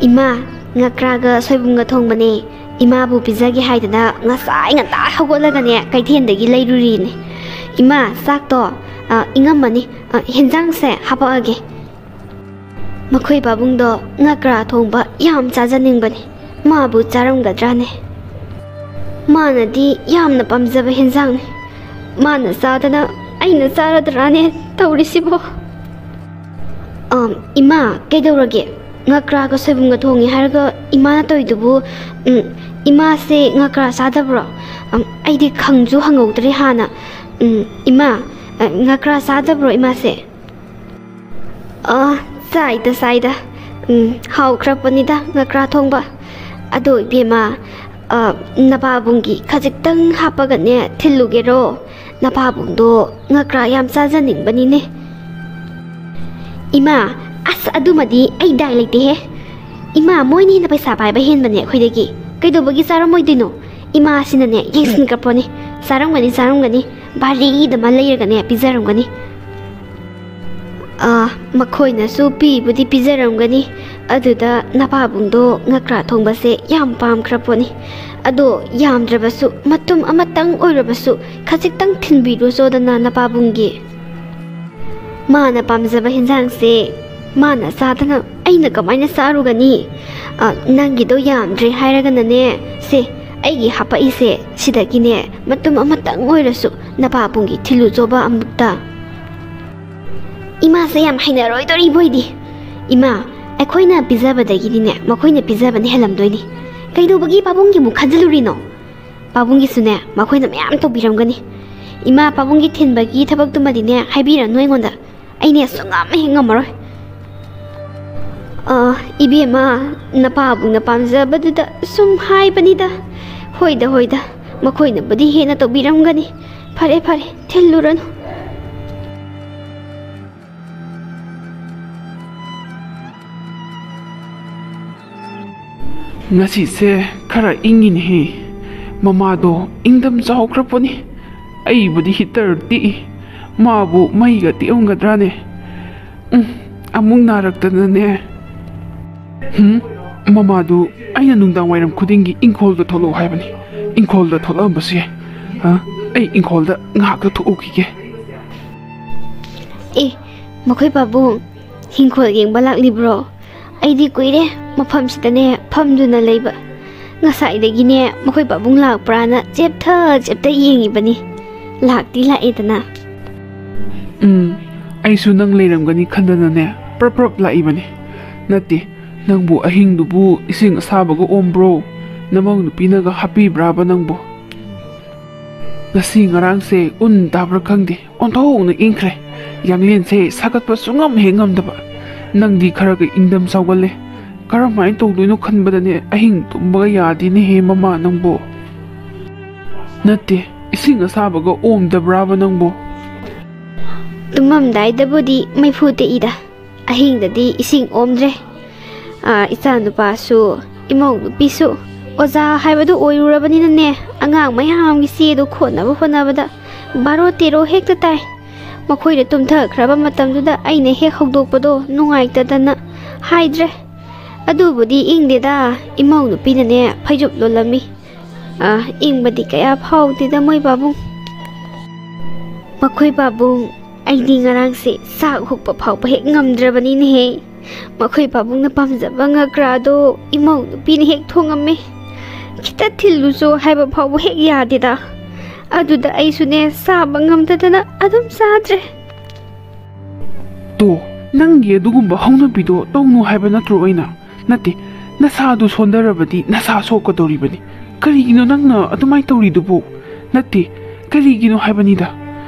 "ꯏꯃꯥ, ꯉꯀ꯭ꯔꯥꯒ ꯁꯣꯏꯕꯨꯝꯒ ꯊꯣꯡꯕꯅꯦ꯫ ꯏꯃꯥꯕꯨ ꯄꯤꯖꯒꯦ ꯍꯥꯏꯗꯅ ꯉꯁꯥꯏ ꯉꯟꯇꯥ ꯍꯧꯒꯠꯂꯒꯅꯦ, ꯀꯩꯊꯦꯜꯗꯒꯤ ꯂꯩꯔꯨꯔꯤꯅꯦ꯫ ꯏꯃꯥ, ꯆꯥꯛꯇꯣ, ꯑ, ꯏꯪꯉꯝꯃꯅꯤ꯫ ꯑ, ꯍꯦꯟꯖꯥꯡꯁꯦ ꯍꯥꯄꯛꯑꯒꯦ꯫" ꯃꯈꯣꯏ ꯄꯥꯕꯨꯡꯗꯣ ꯉꯀ꯭ꯔꯥ ꯊꯣꯡꯕ ꯌꯥꯝ ꯆꯥꯖꯅꯤꯡꯕꯅꯤ꯫ ꯃꯥꯕꯨ ꯆꯥꯔꯝꯒꯗ꯭ꯔꯥꯅꯦ? ꯃꯥꯅꯗꯤ ꯌꯥꯝꯅ ꯄꯥꯝꯖꯕ ꯍꯦꯟꯖꯥꯡꯅꯤ꯫ ꯃꯥꯅ ꯆꯥꯗꯅ ꯑꯩꯅ ꯆꯥꯔꯗ꯭ꯔꯥꯅꯦ ꯇꯧꯔꯤꯁꯤꯕꯣ? ꯑꯝ, ꯏꯃꯥ, ꯀꯩꯗꯧꯔꯒꯦ? ꯉꯀ꯭ꯔꯥꯒ ꯁꯣꯏꯕꯨꯝꯒ ꯊꯣꯡꯉꯦ ꯍꯥꯏꯔꯒ ꯏꯃꯥꯅ ꯇꯧꯔꯤꯗꯨꯕꯨ, ꯎꯝ, ꯏꯃꯥꯁꯦ ꯉꯀ꯭ꯔꯥ ꯆꯥꯗꯕ꯭ꯔꯣ? ꯑꯝ, ꯑꯩꯗꯤ ꯈꯪꯁꯨ ꯍꯪꯍꯧꯗ꯭ꯔꯦ ꯍꯥꯟꯅ꯫ ꯎꯝ, ꯏꯃꯥ, ꯑ, ꯉꯀ꯭ꯔꯥ ꯆꯥꯗꯕ꯭ꯔꯣ ꯏꯃꯥꯁꯦ? ꯑ, ꯆꯥꯏꯗ, ꯆꯥꯏꯗ꯫ ꯎꯝ, ꯍꯥꯎꯈ꯭ꯔꯕꯅꯤꯗ ꯉꯀ꯭ꯔꯥ ꯊꯣꯡꯕ꯫ ꯑꯗꯣ ꯏꯕꯦꯝꯃ, ꯑ, ꯅꯄꯥꯕꯨꯡꯒꯤ ꯈꯖꯤꯛꯇꯪ ꯍꯥꯞꯄꯒꯅꯦ ꯊꯤꯜꯂꯨꯒꯦꯔꯣ? ꯅꯄꯥꯕꯨꯡꯗꯣ ꯉꯀ꯭ꯔꯥ ꯌꯥꯝ ꯆꯥꯖꯅꯤꯡꯕꯅꯤꯅꯦ꯫ ꯏꯃꯥ, ꯑꯁ, ꯑꯗꯨꯃꯗꯤ ꯑꯩ ꯗꯥꯏ ꯂꯩꯇꯦꯍꯦ꯫ ꯏꯃꯥ, ꯃꯣꯏꯅ ꯍꯦꯟꯅ ꯄꯩꯁꯥ ꯄꯥꯏꯕ ꯍꯦꯟꯕꯅꯦ ꯑꯩꯈꯣꯏꯗꯒꯤ꯫ ꯀꯩꯗꯧꯕꯒꯤ ꯆꯥꯔꯝꯃꯣꯏꯗꯣꯏꯅꯣ? ꯏꯃꯥꯁꯤꯅꯅꯦ ꯌꯦꯡꯁꯤꯟꯈ꯭ꯔꯄꯣꯠꯅꯤ꯫ ꯆꯥꯔꯝꯒꯅꯤ, ꯆꯥꯔꯝꯒꯅꯤ꯫ ꯚꯥꯔꯤꯗ ꯑꯃ ꯂꯩꯔꯒꯅꯦ ꯄꯤꯖꯔꯝꯒꯅꯤ꯫ ꯑꯥ, ꯃꯈꯣꯏꯅꯁꯨ ꯄꯤꯕꯨꯗꯤ ꯄꯤꯖꯔꯝꯒꯅꯤ꯫ ꯑꯗꯨꯗ ꯅꯄꯥꯕꯨꯡꯗꯣ ꯉꯀ꯭ꯔꯥ ꯊꯣꯡꯕꯁꯦ ꯌꯥꯝ ꯄꯥꯝꯈ꯭ꯔ ꯄꯣꯠꯅꯤ꯫ ꯑꯗꯣ ꯌꯥꯝꯗ꯭ꯔꯕꯁꯨ ꯃꯇꯨꯝ ꯑꯃꯇꯪ ꯑꯣꯏꯔꯕꯁꯨ ꯈꯖꯤꯛꯇꯪ ꯊꯤꯟꯕꯤꯔꯨꯆꯣꯗꯅ ꯅꯄꯥꯕꯨꯡꯒꯤ꯫ ꯃꯥꯅ ꯄꯥꯝꯖꯕ ꯍꯦꯟꯖꯥꯡꯁꯦ ꯃꯥꯅ ꯆꯥꯗꯅ ꯑꯩꯅ ꯀꯃꯥꯏꯅ ꯆꯥꯔꯨꯒꯅꯤ? ꯑ, ꯅꯪꯒꯤꯗꯣ ꯌꯥꯝꯗ꯭ꯔꯦ ꯍꯥꯏꯔꯒꯅꯅꯦ, ꯁꯦ, ꯑꯩꯒꯤ ꯍꯥꯄꯛꯏꯁꯦ ꯁꯤꯗꯒꯤꯅꯦ ꯃꯇꯨꯝ ꯑꯃꯇꯪ ꯑꯣꯏꯔꯁꯨ ꯅꯄꯥꯕꯨꯡꯒꯤ ꯊꯤꯜꯂꯨꯆꯣꯕ ꯑꯃꯨꯛꯇ꯫ ꯏꯃꯥꯁꯦ ꯌꯥꯝ ꯍꯩꯅꯔꯣꯏꯗꯣꯔꯤꯕꯣꯏꯗꯤ꯫ ꯏꯃꯥ, ꯑꯩꯈꯣꯏꯅ ꯄꯤꯖꯕꯗꯒꯤꯗꯤꯅꯦ ꯃꯈꯣꯏꯅ ꯄꯤꯖꯕꯅ ꯍꯦꯜꯂꯝꯗꯣꯏꯅꯤ꯫ ꯀꯩꯗꯧꯕꯒꯤ ꯄꯥꯕꯨꯡꯒꯤ ꯑꯃꯨꯛ ꯈꯟꯖꯤꯜꯂꯨꯔꯤꯅꯣ? ꯄꯥꯕꯨꯡꯒꯤꯁꯨꯅꯦ ꯃꯈꯣꯏꯅ ꯃꯌꯥꯝ ꯇꯧꯕꯤꯔꯝꯒꯅꯤ꯫ ꯏꯃꯥ, ꯄꯥꯕꯨꯡꯒꯤ ꯊꯤꯟꯕꯒꯤ ꯊꯕꯛꯇꯨꯃꯗꯤꯅꯦ ꯍꯥꯏꯕꯤꯔꯅꯨ ꯑꯩꯉꯣꯟꯗ꯫ ꯑꯩꯅꯦ ꯁꯨꯡꯉꯝ ꯍꯦꯛ ꯉꯝꯃꯔꯣꯏ꯫ ꯑ, ꯏꯕꯦꯝꯃ, ꯅꯄꯥꯕꯨꯡꯅ ꯄꯥꯝꯖꯕꯗꯨꯗ ꯁꯨꯝ ꯍꯥꯏꯕꯅꯤꯗ꯫ ꯍꯣꯏꯗ, ꯍꯣꯏꯗ, ꯃꯈꯣꯏꯅꯕꯨꯗꯤ ꯍꯦꯟꯅ ꯇꯧꯕꯤꯔꯝꯒꯅꯤ꯫ ꯐꯔꯦ, ꯐꯔꯦ, ꯊꯤꯜꯂꯨꯔꯅꯨ꯫ ꯉꯁꯤꯁꯦ ꯈꯔ ꯏꯪꯉꯤꯅꯦꯍꯦ꯫ ꯃꯃꯥꯗꯣ ꯏꯪꯗꯝ ꯆꯥꯎꯈ꯭ꯔꯄꯣꯠꯅꯤ꯫ ꯑꯩꯕꯨꯗꯤ ꯍꯤꯇꯔ ꯇꯤꯛꯏ, ꯃꯥꯕꯨ ꯃꯩꯒ ꯇꯤꯛꯑꯝꯒꯗ꯭ꯔꯥꯅꯦ? ꯎꯝ, ꯑꯃꯨꯛ ꯅꯥꯔꯛꯇꯅꯅꯦ꯫ ꯍꯨꯝ, ꯃꯃꯥꯗꯨ ꯑꯩꯅ ꯅꯨꯡꯗꯥꯡ ꯋꯥꯏꯔꯝ ꯈꯨꯗꯤꯡꯒꯤ ꯏꯪꯈꯣꯜꯗ ꯊꯣꯛꯂꯛꯑꯣ ꯍꯥꯏꯕꯅꯤ꯫ ꯏꯪꯈꯣꯜꯗ ꯊꯣꯛꯂꯛꯑꯝꯕꯁꯨ ꯌꯥꯏ꯫ ꯑ, ꯑꯩ ꯏꯪꯈꯣꯜꯗ ꯉꯥꯏꯍꯥꯛꯇ ꯊꯣꯛꯎꯈꯤꯒꯦ꯫ ꯑꯦ, ꯃꯈꯣꯏ ꯄꯥꯕꯨꯡ, ꯍꯤꯡꯈꯣꯜ ꯌꯦꯡꯕ ꯂꯥꯛꯂꯤꯕ꯭ꯔꯣ? ꯑꯩꯗꯤ ꯀꯨꯏꯔꯦ ꯃꯐꯝꯁꯤꯗꯅꯦ ꯐꯝꯗꯨꯅ ꯂꯩꯕ꯫ ꯉꯁꯥꯏꯗꯒꯤꯅꯦ ꯃꯈꯣꯏ ꯄꯥꯕꯨꯡ ꯂꯥꯛꯄ꯭ꯔꯥꯅ ꯆꯦꯞꯊ ꯆꯦꯞꯊ ꯌꯦꯡꯉꯤꯕꯅꯤ꯫ ꯂꯥꯛꯇꯤ ꯂꯥꯛꯑꯦꯗꯅ꯫ ꯎꯝ, ꯑꯩꯁꯨ ꯅꯪ ꯂꯩꯔꯝꯒꯅꯤ ꯈꯟꯗꯅꯅꯦ ꯄ꯭ꯔꯞ ꯄ꯭ꯔꯞ ꯂꯥꯛꯏꯕꯅꯤ꯫ ꯅꯠꯇꯦ, ꯅꯪꯕꯨ ꯑꯍꯤꯡꯗꯨꯕꯨ ꯏꯁꯤꯡ ꯑꯁꯥꯕꯒ ꯑꯣꯝꯕ꯭ꯔꯣ? ꯅꯃꯧ ꯅꯨꯄꯤꯅꯒ ꯍꯥꯞꯄꯤꯕ꯭ꯔꯥꯕ ꯅꯪꯕꯨ? ꯉꯁꯤ ꯉꯔꯥꯡꯁꯦ ꯎꯟ ꯇꯥꯕ꯭ꯔꯥ ꯈꯪꯗꯦ, ꯑꯣꯟꯊꯣꯛꯅ ꯏꯪꯈ꯭ꯔꯦ꯫ ꯌꯥꯡꯂꯦꯟꯁꯦ ꯁꯥꯒꯠꯄ ꯁꯨꯡꯉꯝ ꯍꯦꯛ ꯉꯝꯗꯕ꯫ ꯅꯪꯗꯤ ꯈꯔꯒ ꯏꯪꯗꯝ ꯁꯥꯎꯒꯜꯂꯦ꯫ ꯀꯔꯝꯍꯥꯏꯅ ꯇꯧꯗꯣꯏꯅꯣ ꯈꯟꯕꯗꯅꯦ ꯑꯍꯤꯡ ꯇꯨꯝꯕꯒ ꯌꯥꯗꯦꯅꯦꯍꯦ ꯃꯃꯥ ꯅꯪꯕꯨ꯫ ꯅꯠꯇꯦ, ꯏꯁꯤꯡ ꯑꯁꯥꯕꯒ ꯑꯣꯝꯗꯕ꯭ꯔꯥꯕ ꯅꯪꯕꯨ? ꯇꯨꯝꯃꯝꯗꯥꯏꯗꯕꯨꯗꯤ ꯃꯩꯐꯨ ꯇꯦꯛꯏꯗ, ꯑꯍꯤꯡꯗꯗꯤ ꯏꯁꯤꯡ ꯑꯣꯝꯗ꯭ꯔꯦ꯫ ꯑꯥ, ꯏꯆꯥ ꯅꯨꯄꯥꯁꯨ, ꯏꯃꯧ ꯅꯨꯄꯤꯁꯨ ꯑꯣꯖꯥ ꯍꯥꯏꯕꯗꯨ ꯑꯣꯏꯔꯨꯔꯕꯅꯤꯅꯅꯦ, ꯑꯉꯥꯡ ꯃꯌꯥꯝꯒꯤ ꯆꯦꯗꯣ ꯈꯣꯠꯅꯕ ꯍꯣꯠꯅꯕꯗ ꯕꯥꯔꯣ ꯇꯦꯔꯣ ꯍꯦꯛꯇ ꯇꯥꯏ꯫ ꯃꯈꯣꯏꯅ ꯇꯨꯝꯊꯈ꯭ꯔꯕ ꯃꯇꯝꯗꯨꯗ ꯑꯩꯅ ꯍꯦꯛ ꯍꯧꯗꯣꯛꯄꯗꯣ ꯅꯨꯡꯉꯥꯏꯇꯗꯅ ꯍꯥꯏꯗ꯭ꯔꯦ꯫ ꯑꯗꯨꯕꯨꯗꯤ ꯏꯪꯗꯦꯗ, ꯏꯃꯧ ꯅꯨꯄꯤꯅꯅꯦ ꯐꯩꯖꯨꯞ ꯂꯣꯜꯂꯝꯃꯤ꯫ ꯑꯥ, ꯏꯪꯕꯗꯤ ꯀꯌꯥ ꯐꯥꯎꯗꯦꯗ ꯃꯣꯏ ꯄꯥꯕꯨꯡ꯫ ꯃꯈꯣꯏ ꯄꯥꯕꯨꯡ, ꯑꯩꯗꯤ ꯉꯔꯥꯡꯁꯦ ꯆꯥꯛ ꯍꯨꯛꯄ ꯐꯥꯎꯕ ꯍꯦꯛ ꯉꯝꯗ꯭ꯔꯕꯅꯤꯅꯦꯍꯦ꯫ ꯃꯈꯣꯏ ꯄꯥꯕꯨꯡꯅ ꯄꯥꯝꯖꯕ ꯉꯀ꯭ꯔꯥꯗꯣ ꯏꯃꯧ ꯅꯨꯄꯤꯅ ꯍꯦꯛ ꯊꯣꯡꯉꯝꯃꯦ꯫ ꯈꯤꯇ ꯊꯤꯜꯂꯨꯆꯣ ꯍꯥꯏꯕ ꯐꯥꯎꯕ ꯍꯦꯛ ꯌꯥꯗꯦꯗ꯫ ꯑꯗꯨꯗ ꯑꯩꯁꯨꯅꯦ ꯆꯥꯕ ꯉꯝꯗꯗꯅ ꯑꯗꯨꯝ ꯆꯥꯗ꯭ꯔꯦ꯫ ꯇꯣ, ꯅꯪꯒꯤ ꯑꯗꯨꯒꯨꯝꯕ ꯍꯧꯅꯕꯤꯗꯣ ꯇꯧꯅꯨ ꯍꯥꯏꯕ ꯅꯠꯇ꯭ꯔꯣ ꯑꯩꯅ? ꯅꯠꯇꯦ, ꯅꯁꯥꯗꯨ ꯁꯣꯟꯊꯔꯕꯗꯤ ꯅꯁꯥ ꯁꯣꯛꯀꯗꯧꯔꯤꯕꯅꯤ꯫ ꯀꯔꯤꯒꯤꯅꯣ ꯅꯪꯅ ꯑꯗꯨꯃꯥꯏꯅ ꯇꯧꯔꯤꯗꯨꯕꯨ? ꯅꯠꯇꯦ, ꯀꯔꯤꯒꯤꯅꯣ ꯍꯥꯏꯕꯅꯤꯗ꯫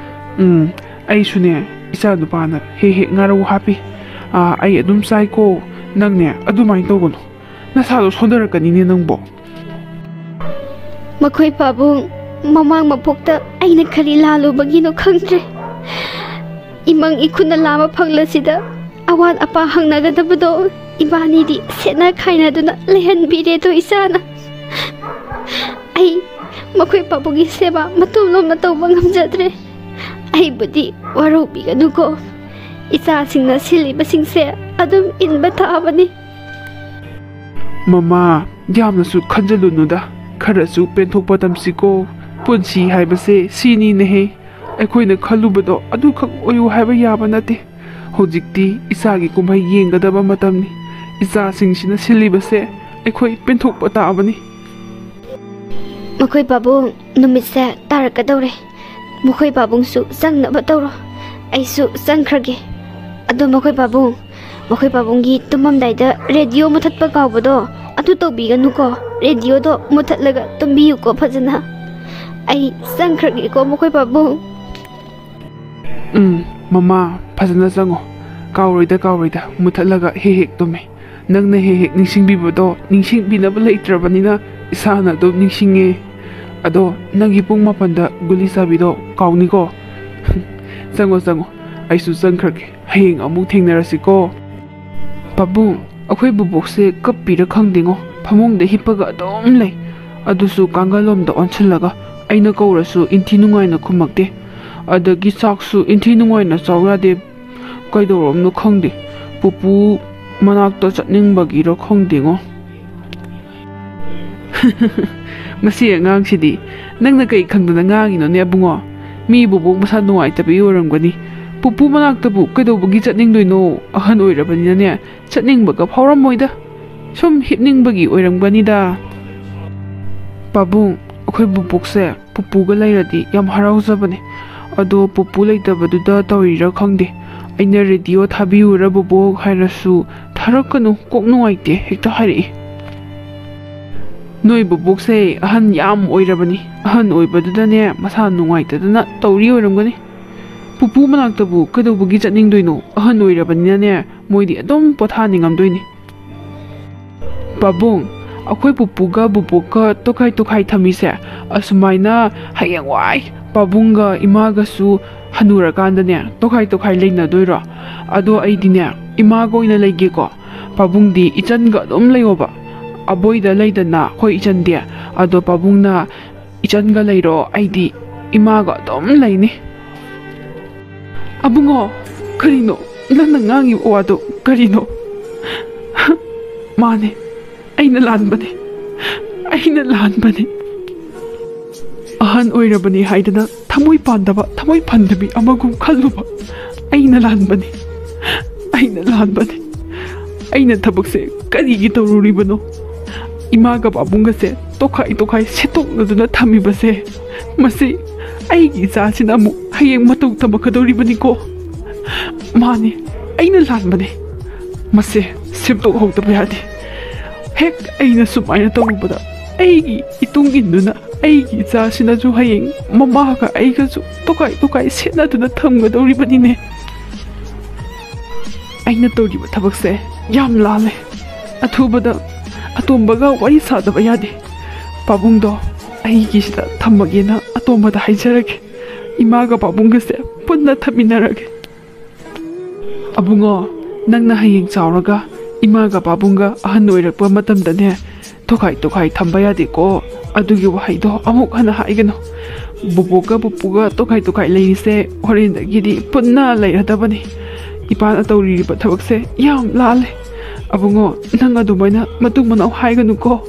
ꯎꯝ, ꯑꯩꯁꯨꯅꯦ, ꯏꯆꯥ ꯅꯨꯄꯥꯅ ꯍꯦꯛ ꯍꯦꯛ ꯉꯥꯔꯧ ꯍꯥꯞꯄꯤ꯫ ꯑꯥ, ꯑꯩ ꯑꯗꯨꯝ ꯆꯥꯏꯀꯣ꯫ ꯅꯪꯅꯦ ꯑꯗꯨꯃꯥꯏꯅ ꯇꯧꯒꯅꯨ, ꯅꯁꯥꯗꯣ ꯁꯣꯟꯊꯔꯛꯀꯅꯤꯅꯦ ꯅꯪꯕꯣ꯫ ꯃꯈꯣꯏ ꯄꯥꯕꯨꯡ, ꯃꯃꯥꯡ ꯃꯄꯣꯛꯇ ꯑꯩꯅ ꯀꯔꯤ ꯂꯥꯜꯂꯨꯕꯒꯤꯅꯣ ꯈꯪꯗ꯭ꯔꯦ꯫ ꯏꯃꯪ ꯏꯈꯨꯠꯅ ꯂꯥꯝꯕ ꯐꯪꯂꯁꯤꯗ ꯑꯋꯥꯠ ꯑꯄꯥ ꯍꯪꯅꯒꯗꯕꯗꯣ ꯏꯕꯥꯅꯤꯗꯤ ꯁꯦꯠꯅ ꯈꯥꯏꯅꯗꯨꯅ ꯂꯩꯍꯟꯕꯤꯔꯦꯗꯣ ꯏꯆꯥꯅ꯫ ꯑꯩ ꯃꯈꯣꯏ ꯄꯥꯕꯨꯡꯒꯤ ꯁꯦꯕꯥ ꯃꯇꯣꯝꯂꯣꯝꯅ ꯇꯧꯕ ꯉꯝꯖꯗ꯭ꯔꯦ꯫ ꯑꯩꯕꯨꯗꯤ ꯋꯥꯔꯧꯕꯤꯒꯅꯨꯀꯣ꯫ ꯏꯆꯥꯁꯤꯡꯅ ꯁꯤꯜꯂꯤꯕꯁꯤꯡꯁꯦ ꯑꯗꯨꯝ ꯏꯟꯕ ꯇꯥꯕꯅꯤ꯫ ꯃꯃꯥ, ꯌꯥꯝꯅꯁꯨ ꯈꯟꯖꯜꯂꯨꯅꯨꯗ, ꯈꯔꯁꯨ ꯄꯦꯟꯊꯣꯛꯄ ꯇꯝꯁꯤꯀꯣ꯫ ꯄꯨꯟꯁꯤ ꯍꯥꯏꯕꯁꯦ ꯁꯤꯅꯤꯅꯦꯍꯦ꯫ ꯑꯩꯈꯣꯏꯅ ꯈꯜꯂꯨꯕꯗꯣ ꯑꯗꯨꯈꯛ ꯑꯣꯏꯌꯨ ꯍꯥꯏꯕ ꯌꯥꯕ ꯅꯠꯇꯦ꯫ ꯍꯧꯖꯤꯛꯇꯤ ꯏꯆꯥꯒꯤ ꯀꯨꯝꯍꯩ ꯌꯦꯡꯒꯗꯕ ꯃꯇꯝꯅꯤ꯫ ꯏꯆꯥꯁꯤꯡꯁꯤꯅ ꯁꯤꯜꯂꯤꯕꯁꯦ ꯑꯩꯈꯣꯏ ꯄꯦꯟꯊꯣꯛꯄ ꯇꯥꯕꯅꯤ꯫ ꯃꯈꯣꯏ ꯄꯥꯕꯨꯡ, ꯅꯨꯃꯤꯠꯁꯦ ꯇꯥꯔꯛꯀꯗꯧꯔꯦ꯫ ꯃꯈꯣꯏ ꯄꯥꯕꯨꯡꯁꯨ ꯆꯪꯅꯕ ꯇꯧꯔꯣ꯫ ꯑꯩꯁꯨ ꯆꯪꯈ꯭ꯔꯒꯦ꯫ ꯑꯗꯣ ꯃꯈꯣꯏ ꯄꯥꯕꯨꯡ, ꯃꯈꯣꯏ ꯄꯥꯕꯨꯡꯒꯤ ꯇꯨꯝꯃꯝꯗꯥꯏꯗ ꯔꯦꯗꯤꯑꯣ ꯃꯨꯊꯠꯄ ꯀꯥꯎꯕꯗꯣ ꯑꯗꯨ ꯇꯧꯕꯤꯒꯅꯨꯀꯣ꯫ ꯔꯦꯗꯤꯑꯣꯗꯣ ꯃꯨꯊꯠꯂꯒ ꯇꯨꯝꯕꯤꯌꯨꯀꯣ ꯐꯖꯅ꯫ ꯑꯩ ꯆꯪꯈ꯭ꯔꯒꯦꯀꯣ ꯃꯈꯣꯏ ꯄꯥꯕꯨꯡ꯫ ꯎꯝ, ꯃꯃꯥ, ꯐꯖꯅ ꯆꯪꯉꯣ꯫ ꯀꯥꯎꯔꯣꯏꯗ, ꯀꯥꯎꯔꯣꯏꯗ, ꯃꯨꯊꯠꯂꯒ ꯍꯦꯛ ꯍꯦꯛ ꯇꯨꯝꯃꯦ꯫ ꯅꯪꯅ ꯍꯦꯛ ꯍꯦꯛ ꯅꯤꯡꯁꯤꯡꯕꯤꯕꯗꯣ ꯅꯤꯡꯁꯤꯡꯕꯤꯅꯕ ꯂꯩꯇ꯭ꯔꯕꯅꯤꯅ ꯏꯁꯥꯅ ꯑꯗꯨꯝ ꯅꯤꯡꯁꯤꯡꯉꯦ꯫ ꯑꯗꯣ ꯅꯪꯒꯤ ꯄꯨꯡ ꯃꯥꯄꯟꯗ ꯒꯨꯂꯤ ꯆꯥꯕꯤꯗꯣ ꯀꯥꯎꯅꯤꯀꯣ꯫ ꯆꯪꯉꯣ, ꯆꯪꯉꯣ, ꯑꯩꯁꯨ ꯆꯪꯈ꯭ꯔꯒꯦ꯫ ꯍꯌꯦꯡ ꯑꯃꯨꯛ ꯊꯦꯡꯅꯔꯁꯤꯀꯣ꯫ ꯄꯥꯕꯨꯡ, ꯑꯩꯈꯣꯏ ꯕꯨꯕꯣꯛꯁꯦ ꯀꯞꯄꯤꯔ ꯈꯪꯗꯦꯉꯣ, ꯐꯃꯨꯡꯗ ꯍꯤꯞꯄꯒ ꯑꯗꯨꯝ ꯂꯩ꯫ ꯑꯗꯨꯁꯨ ꯀꯥꯡꯒꯜꯂꯣꯝꯗ ꯑꯣꯟꯁꯤꯜꯂꯒ꯫ ꯑꯩꯅ ꯀꯧꯔꯁꯨ ꯏꯟꯊꯤ ꯅꯨꯡꯉꯥꯏꯅ ꯈꯨꯝꯃꯛꯇꯦ꯫ ꯑꯗꯒꯤ ꯆꯥꯛꯁꯨ ꯏꯟꯊꯤ ꯅꯨꯡꯉꯥꯏꯅ ꯆꯥꯎ ꯌꯥꯗꯦ꯫ ꯀꯩꯗꯧꯔꯕꯅꯣ ꯈꯪꯗꯦ꯫ ꯄꯨꯄꯨ ꯃꯅꯥꯛꯇ ꯆꯠꯅꯤꯡꯕꯒꯤꯔ ꯈꯪꯗꯦꯉꯣ꯫ ꯃꯁꯤ ꯑꯉꯥꯡꯁꯤꯗꯤ꯫ ꯅꯪꯅ ꯀꯩ ꯈꯪꯗꯅ ꯉꯥꯡꯉꯤꯅꯣꯅꯦ ꯑꯕꯨꯡꯉꯣ? ꯃꯤ ꯕꯨꯕꯣꯛ ꯃꯁꯥ ꯅꯨꯡꯉꯥꯏꯇꯕꯒꯤ ꯑꯣꯏꯔꯝꯒꯅꯤ꯫ ꯄꯨꯄꯨ ꯃꯅꯥꯛꯇꯕꯨ ꯀꯩꯗꯧꯕꯒꯤ ꯆꯠꯅꯤꯡꯗꯣꯏꯅꯣ? ꯑꯍꯟ ꯑꯣꯏꯔꯕꯅꯤꯅꯅꯦ, ꯆꯠꯅꯤꯡꯕꯒ ꯐꯥꯎꯔꯝꯃꯣꯏꯗ꯫ ꯁꯨꯝ ꯍꯤꯞꯅꯤꯡꯕꯒꯤ ꯑꯣꯏꯔꯝꯒꯅꯤꯗ꯫ ꯄꯥꯕꯨꯡ, ꯑꯩꯈꯣꯏ ꯕꯨꯕꯣꯛꯁꯦ ꯄꯨꯄꯨꯒ ꯂꯩꯔꯗꯤ ꯌꯥꯝ ꯍꯔꯥꯎꯖꯕꯅꯦ꯫ ꯑꯗꯣ ꯄꯨꯄꯨ ꯂꯩꯇꯕꯗꯨꯗ ꯇꯧꯔꯤꯔꯥ ꯈꯪꯗꯦ꯫ ꯑꯩꯅ ꯔꯦꯗꯤꯑꯣ ꯊꯥꯕꯤꯌꯨꯔ ꯕꯨꯕꯣꯛ ꯍꯥꯏꯔꯁꯨ ꯊꯥꯔꯛꯀꯅꯨ, ꯀꯣꯛ ꯅꯨꯡꯉꯥꯏꯇꯦ ꯍꯦꯛꯇ ꯍꯥꯏꯔꯛꯏ꯫ ꯅꯣꯏ ꯕꯨꯕꯣꯛꯁꯦ ꯑꯍꯟ ꯌꯥꯝ ꯑꯣꯏꯔꯕꯅꯤ꯫ ꯑꯍꯟ ꯑꯣꯏꯕꯗꯨꯗꯅꯦ ꯃꯁꯥ ꯅꯨꯡꯉꯥꯏꯇꯗꯅ ꯇꯧꯔꯤ ꯑꯣꯏꯔꯝꯒꯅꯤ꯫ ꯄꯨꯄꯨ ꯃꯅꯥꯛꯇꯕꯨ ꯀꯩꯗꯧꯕꯒꯤ ꯆꯠꯅꯤꯡꯗꯣꯏꯅꯣ? ꯑꯍꯟ ꯑꯣꯏꯔꯕꯅꯤꯅꯅꯦ ꯃꯣꯏꯗꯤ ꯑꯗꯨꯝ ꯄꯣꯊꯥꯅꯤꯡꯉꯝꯗꯣꯏꯅꯤ꯫ ꯄꯥꯕꯨꯡ, ꯑꯩꯈꯣꯏ ꯄꯨꯄꯨꯒ ꯕꯨꯕꯣꯛꯀ ꯇꯣꯈꯥꯏ ꯇꯣꯈꯥꯏ ꯊꯝꯃꯤꯁꯦ ꯑꯁꯨꯃꯥꯏꯅ ꯍꯌꯦꯡꯋꯥꯏ ꯄꯥꯕꯨꯡꯒ ꯏꯃꯥꯒꯁꯨ ꯍꯅꯨꯔꯀꯥꯟꯗꯅꯦ ꯇꯣꯈꯥꯏ ꯇꯣꯈꯥꯏ ꯂꯩꯅꯗꯣꯏꯔꯣ? ꯑꯗꯣ ꯑꯩꯗꯤꯅꯦ ꯏꯃꯥꯒ ꯑꯣꯏꯅ ꯂꯩꯒꯦꯀꯣ꯫ ꯄꯥꯕꯨꯡꯗꯤ ꯏꯆꯟꯒ ꯑꯗꯨꯝ ꯂꯩꯌꯣꯕ꯫ ꯑꯕꯣꯏꯗ ꯂꯩꯗꯅ ꯑꯩꯈꯣꯏ ꯏꯆꯟꯗꯤ꯫ ꯑꯗꯣ ꯄꯥꯕꯨꯡꯅ "ꯏꯆꯟꯒ ꯂꯩꯔꯣ, ꯑꯩꯗꯤ ꯏꯃꯥꯒ ꯑꯗꯨꯝ ꯂꯩꯅꯤ"꯫ ꯑꯕꯨꯡꯉꯣ, ꯀꯔꯤꯅꯣ ꯅꯪꯅ ꯉꯥꯡꯉꯤꯕ ꯋꯥꯗꯣ? ꯀꯔꯤꯅꯣ? ꯃꯥꯅꯦ, ꯑꯩꯅ ꯂꯥꯟꯕꯅꯦ꯫ ꯑꯩꯅ ꯂꯥꯟꯕꯅꯦ꯫ ꯑꯍꯟ ꯑꯣꯏꯔꯕꯅꯤ ꯍꯥꯏꯗꯅ ꯊꯃꯣꯏ ꯄꯥꯟꯗꯕ, ꯊꯃꯣꯏ ꯐꯟꯗꯕꯤ ꯑꯃꯒꯨꯝ ꯈꯜꯂꯨꯕ ꯑꯩꯅ ꯂꯥꯟꯕꯅꯤ꯫ ꯑꯩꯅ ꯂꯥꯟꯕꯅꯤ꯫ ꯑꯩꯅ ꯊꯕꯛꯁꯦ ꯀꯔꯤꯒꯤ ꯇꯧꯔꯨꯔꯤꯕꯅꯣ? ꯏꯃꯥꯒ ꯄꯥꯕꯨꯡꯒꯁꯦ ꯇꯣꯈꯥꯏ ꯇꯣꯈꯥꯏ ꯁꯦꯠꯇꯣꯛꯅꯗꯨꯅ ꯊꯝꯃꯤꯕꯁꯦ, ꯃꯁꯤ ꯑꯩꯒꯤ ꯏꯆꯥꯁꯤꯅ ꯑꯃꯨꯛ ꯍꯌꯦꯡ ꯃꯇꯧ ꯇꯝꯃꯛꯀꯗꯧꯔꯤꯕꯅꯤꯀꯣ꯫ ꯃꯥꯅꯤ, ꯑꯩꯅ ꯂꯥꯟꯕꯅꯤ꯫ ꯃꯁꯦ ꯁꯦꯝꯗꯣꯛꯍꯧꯗꯕ ꯌꯥꯗꯦ꯫ ꯍꯦꯛ ꯑꯩꯅ ꯁꯨꯃꯥꯏꯅ ꯇꯧꯔꯨꯕꯗ ꯑꯩꯒꯤ ꯏꯇꯨꯡ ꯏꯟꯗꯨꯅ ꯑꯩꯒꯤ ꯏꯆꯥꯁꯤꯅꯁꯨ ꯍꯌꯦꯡ ꯃꯃꯥꯒ ꯑꯩꯒꯁꯨ ꯇꯣꯈꯥꯏ ꯇꯣꯈꯥꯏ ꯁꯦꯠꯅꯗꯨꯅ ꯊꯝꯒꯗꯧꯔꯤꯕꯅꯤꯅꯦ꯫ ꯑꯩꯅ ꯇꯧꯔꯤꯕ ꯊꯕꯛꯁꯦ ꯌꯥꯝ ꯂꯥꯜꯂꯦ꯫ ꯑꯊꯨꯕꯗ ꯑꯇꯣꯝꯕꯒ ꯋꯥꯔꯤ ꯁꯥꯗꯕ ꯌꯥꯗꯦ꯫ ꯄꯥꯕꯨꯡꯗꯣ ꯑꯩꯒꯤꯁꯤꯗ ꯊꯝꯃꯒꯦꯅ ꯑꯇꯣꯝꯕꯗ ꯍꯥꯏꯖꯔꯒꯦ꯫ ꯏꯃꯥꯒ ꯄꯥꯕꯨꯡꯒꯁꯦ ꯄꯨꯟꯅ ꯊꯝꯃꯤꯟꯅꯔꯒꯦ꯫ ꯑꯕꯨꯡꯉꯣ, ꯅꯪꯅ ꯍꯌꯦꯡ ꯆꯥꯎꯔꯒ ꯏꯃꯥꯒ ꯄꯥꯕꯨꯡꯒ ꯑꯍꯟ ꯑꯣꯏꯔꯛꯄ ꯃꯇꯝꯗꯅꯦ, ꯇꯣꯈꯥꯏ ꯇꯣꯈꯥꯏ ꯊꯝꯕ ꯌꯥꯗꯦꯀꯣ꯫ ꯑꯗꯨꯒꯤ ꯋꯥꯍꯩꯗꯣ ꯑꯃꯨꯛ ꯍꯟꯅ ꯍꯥꯏꯒꯅꯨ꯫ ꯕꯨꯕꯣꯛꯀ ꯄꯨꯄꯨꯒ ꯇꯣꯈꯥꯏ ꯇꯣꯈꯥꯏ ꯂꯩꯔꯤꯁꯦ ꯍꯣꯔꯦꯟꯗꯒꯤꯗꯤ ꯄꯨꯟꯅ ꯂꯩꯔꯗꯕꯅꯤ꯫ ꯏꯄꯥꯅ ꯇꯧꯔꯤꯕ ꯊꯕꯛꯁꯦ ꯌꯥꯝ ꯂꯥꯜꯂꯦ꯫ ꯑꯕꯨꯡꯉꯣ, ꯅꯪ ꯑꯗꯨꯃꯥꯏꯅ ꯃꯇꯨꯡ ꯃꯅꯥꯎ ꯍꯥꯏꯒꯅꯨꯀꯣ꯫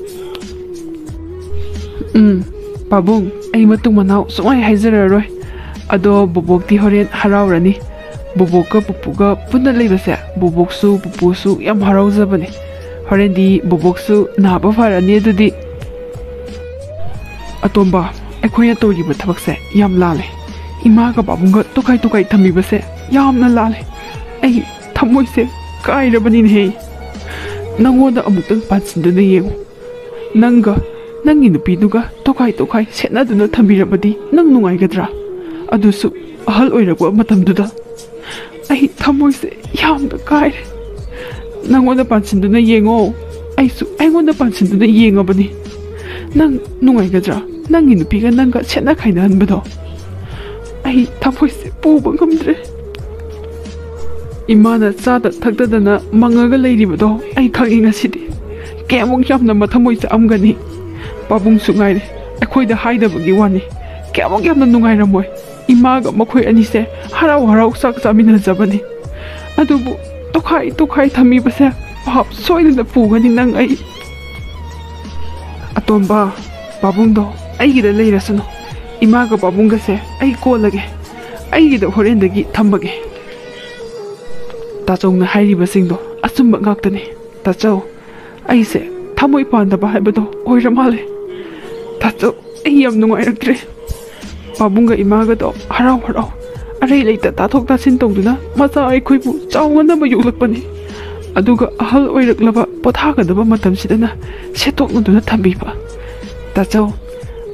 ꯎꯝ, ꯄꯥꯕꯨꯡ, ꯑꯩ ꯃꯇꯨꯡ ꯃꯅꯥꯎ ꯁꯨꯡꯍꯥꯏ ꯍꯥꯏꯖꯔꯔꯣꯏ꯫ ꯑꯗꯣ ꯕꯨꯕꯣꯛꯇꯤ ꯍꯣꯔꯦꯟ ꯍꯔꯥꯎꯔꯅꯤ꯫ ꯕꯨꯕꯣꯛꯀ ꯄꯨꯄꯨꯒ ꯄꯨꯟꯅ ꯂꯩꯕꯁꯦ ꯕꯨꯕꯣꯛꯁꯨ ꯄꯨꯄꯨꯁꯨ ꯌꯥꯝ ꯍꯔꯥꯎꯖꯕꯅꯦ꯫ ꯍꯣꯔꯦꯟꯗꯤ ꯕꯨꯕꯣꯛꯁꯨ ꯅꯥꯕ ꯐꯔꯅꯤ꯫ ꯑꯗꯨꯗꯤ, ꯑꯇꯣꯝꯕ, ꯑꯩꯈꯣꯏꯅ ꯇꯧꯔꯤꯕ ꯊꯕꯛꯁꯦ ꯌꯥꯝ ꯂꯥꯜꯂꯦ꯫ ꯏꯃꯥꯒ ꯄꯥꯕꯨꯡꯒ ꯇꯣꯈꯥꯏ ꯇꯣꯈꯥꯏ ꯊꯝꯕꯤꯕꯁꯦ ꯌꯥꯝꯅ ꯂꯥꯜꯂꯦ꯫ ꯑꯩ ꯊꯃꯣꯏꯁꯦ ꯀꯥꯏꯔꯕꯅꯤꯅꯦꯍꯦ꯫ ꯅꯪꯉꯣꯟꯗ ꯑꯃꯨꯛꯇꯪ ꯄꯥꯟꯁꯤꯟꯗꯨꯅ ꯌꯦꯡꯉꯨ꯫ ꯅꯪꯒ ꯅꯪꯒꯤ ꯅꯨꯄꯤꯗꯨꯒ ꯇꯣꯈꯥꯏ ꯇꯣꯈꯥꯏ ꯁꯦꯠꯅꯗꯨꯅ ꯊꯝꯕꯤꯔꯕꯗꯤ ꯅꯪ ꯅꯨꯡꯉꯥꯏꯒꯗ꯭ꯔꯥ? ꯑꯗꯨꯁꯨ ꯑꯍꯜ ꯑꯣꯏꯔꯛꯄ ꯃꯇꯝꯗꯨꯗ꯫ ꯑꯩ ꯊꯃꯣꯏꯁꯦ ꯌꯥꯝꯅ ꯀꯥꯏꯔꯦ꯫ ꯅꯪꯉꯣꯟꯗ ꯄꯥꯟꯁꯤꯟꯗꯨꯅ ꯌꯦꯡꯉꯣ꯫ ꯑꯩꯁꯨ ꯑꯩꯉꯣꯟꯗ ꯄꯥꯟꯁꯤꯟꯗꯨꯅ ꯌꯦꯡꯉꯕꯅꯤ꯫ ꯅꯪ ꯅꯨꯡꯉꯥꯏꯒꯗ꯭ꯔꯥ? ꯅꯪꯒꯤ ꯅꯨꯄꯤꯒ ꯅꯪꯒ ꯁꯦꯠꯅ ꯈꯥꯏꯅꯍꯟꯕꯗꯣ꯫ ꯑꯩ ꯊꯃꯣꯏꯁꯦ ꯄꯨꯕ ꯉꯝꯗ꯭ꯔꯦ꯫ ꯏꯃꯥꯅ ꯆꯥꯗ ꯊꯛꯇꯗꯅ ꯃꯪꯉꯒ ꯂꯩꯔꯤꯕꯗꯣ ꯑꯩ ꯈꯪꯉꯤ ꯉꯁꯤꯗꯤ꯫ ꯀꯌꯥꯃꯨꯛ ꯌꯥꯝꯅ ꯃꯊꯃꯣꯏ ꯆꯥꯛꯑꯝꯒꯅꯤ꯫ ꯄꯥꯕꯨꯡꯁꯨ ꯉꯥꯏꯔꯦ, ꯑꯩꯈꯣꯏꯗ ꯍꯥꯏꯗꯕꯒꯤ ꯋꯥꯅꯤ꯫ ꯀꯌꯥꯃꯨꯛ ꯌꯥꯝꯅ ꯅꯨꯡꯉꯥꯏꯔꯝꯃꯣꯏ꯫ ꯏꯃꯥꯒ ꯃꯈꯣꯏ ꯑꯅꯤꯁꯦ ꯍꯔꯥꯎ ꯍꯔꯥꯎ ꯆꯥꯛ ꯆꯥꯃꯤꯟꯅꯖꯕꯅꯤ꯫ ꯑꯗꯨꯕꯨ ꯇꯣꯈꯥꯏ ꯇꯣꯈꯥꯏ ꯊꯝꯃꯤꯕꯁꯦ ꯄꯥꯞ ꯁꯣꯏꯗꯅ ꯄꯨꯒꯅꯤ ꯅꯪ ꯑꯩ꯫ ꯑꯇꯣꯝꯕ, ꯄꯥꯕꯨꯡꯗꯣ ꯑꯩꯒꯤꯗ ꯂꯩꯔꯁꯅꯨ꯫ ꯏꯃꯥꯒ ꯄꯥꯕꯨꯡꯒꯁꯦ ꯑꯩ ꯀꯣꯜꯂꯒꯦ꯫ ꯑꯩꯒꯤꯗ ꯍꯣꯔꯦꯟꯗꯒꯤ ꯊꯝꯃꯒꯦ꯫ ꯇꯥꯆꯧꯅ ꯍꯥꯏꯔꯤꯕꯁꯤꯡꯗꯣ ꯑꯆꯨꯝꯕ ꯉꯥꯛꯇꯅꯤ꯫ ꯇꯥꯆꯧ, ꯑꯩꯁꯦ ꯊꯃꯣꯏ ꯄꯥꯟꯗꯕ ꯍꯥꯏꯕꯗꯣ ꯑꯣꯏꯔ ꯃꯥꯜꯂꯦ꯫ ꯇꯥꯆꯧ, ꯑꯩ ꯌꯥꯝ ꯅꯨꯡꯉꯥꯏꯔꯛꯇ꯭ꯔꯦ꯫ ꯄꯥꯕꯨꯡꯒ ꯏꯃꯥꯒꯗꯣ ꯍꯔꯥꯎ ꯍꯔꯥꯎ ꯑꯔꯩ ꯂꯩꯇ ꯇꯥꯊꯣꯛ ꯇꯥꯁꯤꯟ ꯇꯧꯗꯨꯅ ꯃꯆꯥ ꯑꯩꯈꯣꯏꯕꯨ ꯆꯥꯎꯅꯅꯕ ꯌꯣꯛꯂꯛꯄꯅꯤ꯫ ꯑꯗꯨꯒ ꯑꯍꯜ ꯑꯣꯏꯔꯛꯂꯕ ꯄꯣꯊꯥꯒꯗꯕ ꯃꯇꯝꯁꯤꯗꯅ ꯁꯦꯠꯇꯣꯛꯅꯗꯨꯅ ꯊꯝꯕꯤꯕ꯫ ꯇꯥꯆꯧ,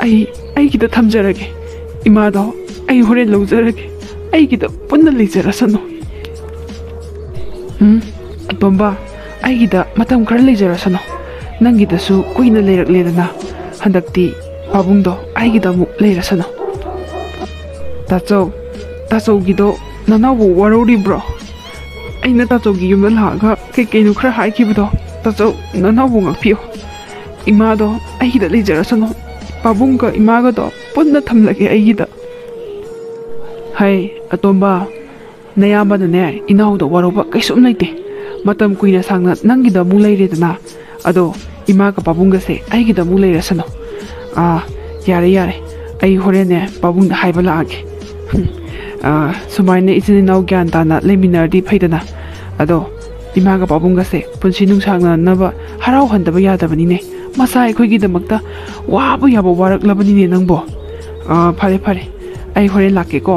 ꯑꯩ ꯑꯩꯒꯤꯗ ꯊꯝꯖꯔꯒꯦ꯫ ꯏꯃꯥꯗꯣ ꯑꯩ ꯍꯣꯔꯦꯟ ꯂꯧꯖꯔꯒꯦ꯫ ꯑꯩꯒꯤꯗ ꯄꯨꯟꯅ ꯂꯩꯖꯔꯁꯅꯨ꯫ ꯎꯝ, ꯑꯇꯣꯝꯕ, ꯑꯩꯒꯤꯗ ꯃꯇꯝ ꯈꯔ ꯂꯩꯖꯔꯁꯅꯨ꯫ ꯅꯪꯒꯤꯗꯁꯨ ꯀꯨꯏꯅ ꯂꯩꯔꯛꯂꯦꯗꯅ꯫ ꯍꯟꯗꯛꯇꯤ ꯄꯥꯕꯨꯡꯗꯣ ꯑꯩꯒꯤꯗ ꯑꯃꯨꯛ ꯂꯩꯔꯁꯅꯨ꯫ ꯇꯥꯆꯧ, ꯇꯥꯆꯧꯒꯤꯗꯣ ꯅꯅꯥꯎꯕꯨ ꯋꯥꯔꯧꯔꯤꯕ꯭ꯔꯣ? ꯑꯩꯅ ꯇꯥꯆꯧꯒꯤ ꯌꯨꯝꯗ ꯂꯥꯛꯑꯒ ꯀꯩ ꯀꯩꯅꯣ ꯈꯔ ꯍꯥꯏꯈꯤꯕꯗꯣ, ꯇꯥꯆꯧ, ꯅꯅꯥꯎꯕꯨ ꯉꯥꯛꯄꯤꯌꯨ꯫ ꯏꯃꯥꯗꯣ ꯑꯩꯒꯤꯗ ꯂꯩꯖꯔꯁꯅꯨ꯫ ꯄꯥꯕꯨꯡꯒ ꯏꯃꯥꯒꯗꯣ ꯄꯨꯟꯅ ꯊꯝꯂꯒꯦ ꯑꯩꯒꯤꯗ꯫ ꯍꯩ, ꯑꯇꯣꯝꯕ, ꯅꯌꯥꯝꯕꯅꯅꯦ, ꯏꯅꯥꯎꯗ ꯋꯥꯔꯧꯕ ꯀꯩꯁꯨꯝ ꯂꯩꯇꯦ꯫ ꯃꯇꯝ ꯀꯨꯏꯅ ꯁꯥꯡꯅ ꯅꯪꯒꯤꯗ ꯑꯃꯨꯛ ꯂꯩꯔꯦꯗꯅ, ꯑꯗꯣ ꯏꯃꯥꯒ ꯄꯥꯕꯨꯡꯒꯁꯦ ꯑꯩꯒꯤꯗ ꯑꯃꯨꯛ ꯂꯩꯔꯁꯅꯨ꯫ ꯑꯥ, ꯌꯥꯔꯦ, ꯌꯥꯔꯦ, ꯑꯩ ꯍꯣꯔꯦꯟꯅꯦ ꯄꯥꯕꯨꯡꯗ ꯍꯥꯏꯕ ꯂꯥꯛꯑꯒꯦ꯫ ꯍꯨꯝ, ꯑꯥ, ꯁꯨꯃꯥꯏꯅ ꯏꯆꯤꯟ ꯏꯅꯥꯎ ꯒ꯭ꯌꯥꯟ ꯇꯥꯅ ꯂꯩꯃꯤꯟꯅꯔꯗꯤ ꯐꯩꯗꯅ꯫ ꯑꯗꯣ ꯏꯃꯥꯒ ꯄꯥꯕꯨꯡꯒꯁꯦ ꯄꯨꯟꯁꯤ ꯅꯨꯡꯁꯥꯡꯅꯅꯕ ꯍꯔꯥꯎꯍꯟꯗꯕ ꯌꯥꯗꯕꯅꯤꯅꯦ꯫ ꯃꯆꯥ ꯑꯩꯈꯣꯏꯒꯤꯗꯃꯛꯇ ꯋꯥꯕ ꯌꯥꯕ ꯋꯥꯔꯛꯂꯕꯅꯤꯅꯦ ꯅꯪꯕꯣ꯫ ꯑꯥ, ꯐꯔꯦ, ꯐꯔꯦ, ꯑꯩ ꯍꯣꯔꯦꯟ ꯂꯥꯛꯀꯦꯀꯣ꯫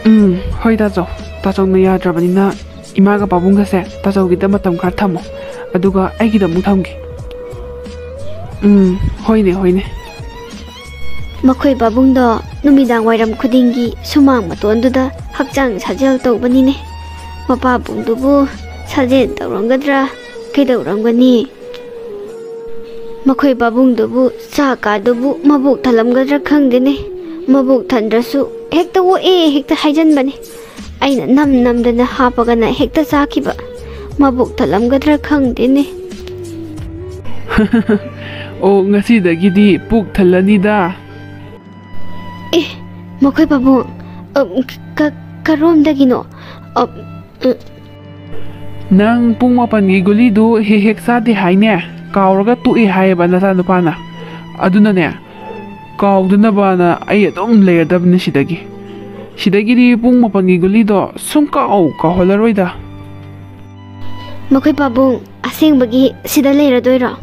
ꯎꯝ, ꯍꯣꯏ ꯇꯥꯆꯧ, ꯇꯥꯆꯧꯅ ꯌꯥꯗ꯭ꯔꯕꯅꯤꯅ ꯏꯃꯥꯒ ꯄꯥꯕꯨꯡꯒꯁꯦ ꯇꯥꯆꯧꯒꯤꯗ ꯃꯇꯝ ꯈꯔ ꯊꯝꯃꯣ, ꯑꯗꯨꯒ ꯑꯩꯒꯤꯗ ꯑꯃꯨꯛ ꯊꯝꯒꯦ꯫ ꯎꯝ, ꯍꯣꯏꯅꯦ, ꯍꯣꯏꯅꯦ꯫ ꯃꯈꯣꯏ ꯄꯥꯕꯨꯡꯗꯣ ꯅꯨꯃꯤꯗꯥꯡ ꯋꯥꯏꯔꯝ ꯈꯨꯗꯤꯡꯒꯤ ꯁꯨꯃꯥꯡ ꯃꯇꯣꯟꯗꯨꯗ ꯍꯛꯆꯥꯡ ꯁꯥꯖꯦꯜ ꯇꯧꯕꯅꯤꯅꯦ꯫ ꯃꯄꯥꯕꯨꯡꯗꯨꯕꯨ ꯁꯥꯖꯦꯜ ꯇꯧꯔꯝꯒꯗ꯭ꯔꯥ, ꯀꯩꯗꯧꯔꯝꯒꯅꯤ? ꯃꯈꯣꯏ ꯄꯥꯕꯨꯡꯗꯨꯕꯨ ꯆꯥꯛ ꯀꯥꯗꯨꯕꯨ ꯃꯕꯨꯛ ꯊꯜꯂꯝꯒꯗ꯭ꯔꯥ ꯈꯪꯗꯦꯅꯦ꯫ ꯃꯕꯨꯛ ꯊꯟꯗ꯭ꯔꯁꯨ ꯍꯦꯛꯇ ꯑꯣꯛꯑꯦ ꯍꯦꯛꯇ ꯍꯥꯏꯖꯟꯕꯅꯦ꯫ ꯑꯩꯅ ꯅꯝ ꯅꯝꯗꯅ ꯍꯥꯞꯄꯒꯅ ꯍꯦꯛꯇ ꯆꯥꯈꯤꯕ꯫ ꯃꯕꯨꯛ ꯊꯜꯂꯝꯒꯗ꯭ꯔꯥ ꯈꯪꯗꯦꯅꯦ꯫ ꯑꯣ, ꯉꯁꯤꯗꯒꯤꯗꯤ ꯄꯨꯛ ꯊꯜꯂꯅꯤꯗ꯫ ꯑꯦ, ꯃꯈꯣꯏ ꯄꯥꯕꯨꯡ, ꯑ, ꯀ-, ꯀꯔꯣꯝꯗꯒꯤꯅꯣ? ꯑ, ꯎꯝ꯫ ꯅꯪ ꯄꯨꯡ ꯃꯥꯄꯟꯒꯤ ꯒꯨꯂꯤꯗꯨ ꯍꯦꯛ ꯍꯦꯛ ꯆꯥꯗꯦ ꯍꯥꯏꯅꯦ? ꯀꯥꯎꯔꯒ ꯇꯣꯛꯑꯦ ꯍꯥꯏꯌꯦꯕ ꯅꯆꯥꯅꯨꯄꯥꯅ꯫ ꯑꯗꯨꯅꯅꯦ, ꯀꯥꯎꯗꯅꯕꯅ ꯑꯩ ꯑꯗꯨꯝ ꯂꯩꯔꯗꯕꯅꯤ ꯁꯤꯗꯒꯤ꯫ ꯁꯤꯗꯒꯤꯗꯤ ꯄꯨꯡ ꯃꯥꯄꯟꯒꯤ ꯒꯨꯂꯤꯗꯣ ꯁꯨꯡ ꯀꯥꯎ ꯀꯥꯎꯍꯜꯂꯔꯣꯏꯗ꯫ ꯃꯈꯣꯏ ꯄꯥꯕꯨꯡ, ꯑꯁꯦꯡꯕꯒꯤ ꯁꯤꯗ ꯂꯩꯔꯗꯣꯏꯔꯣ?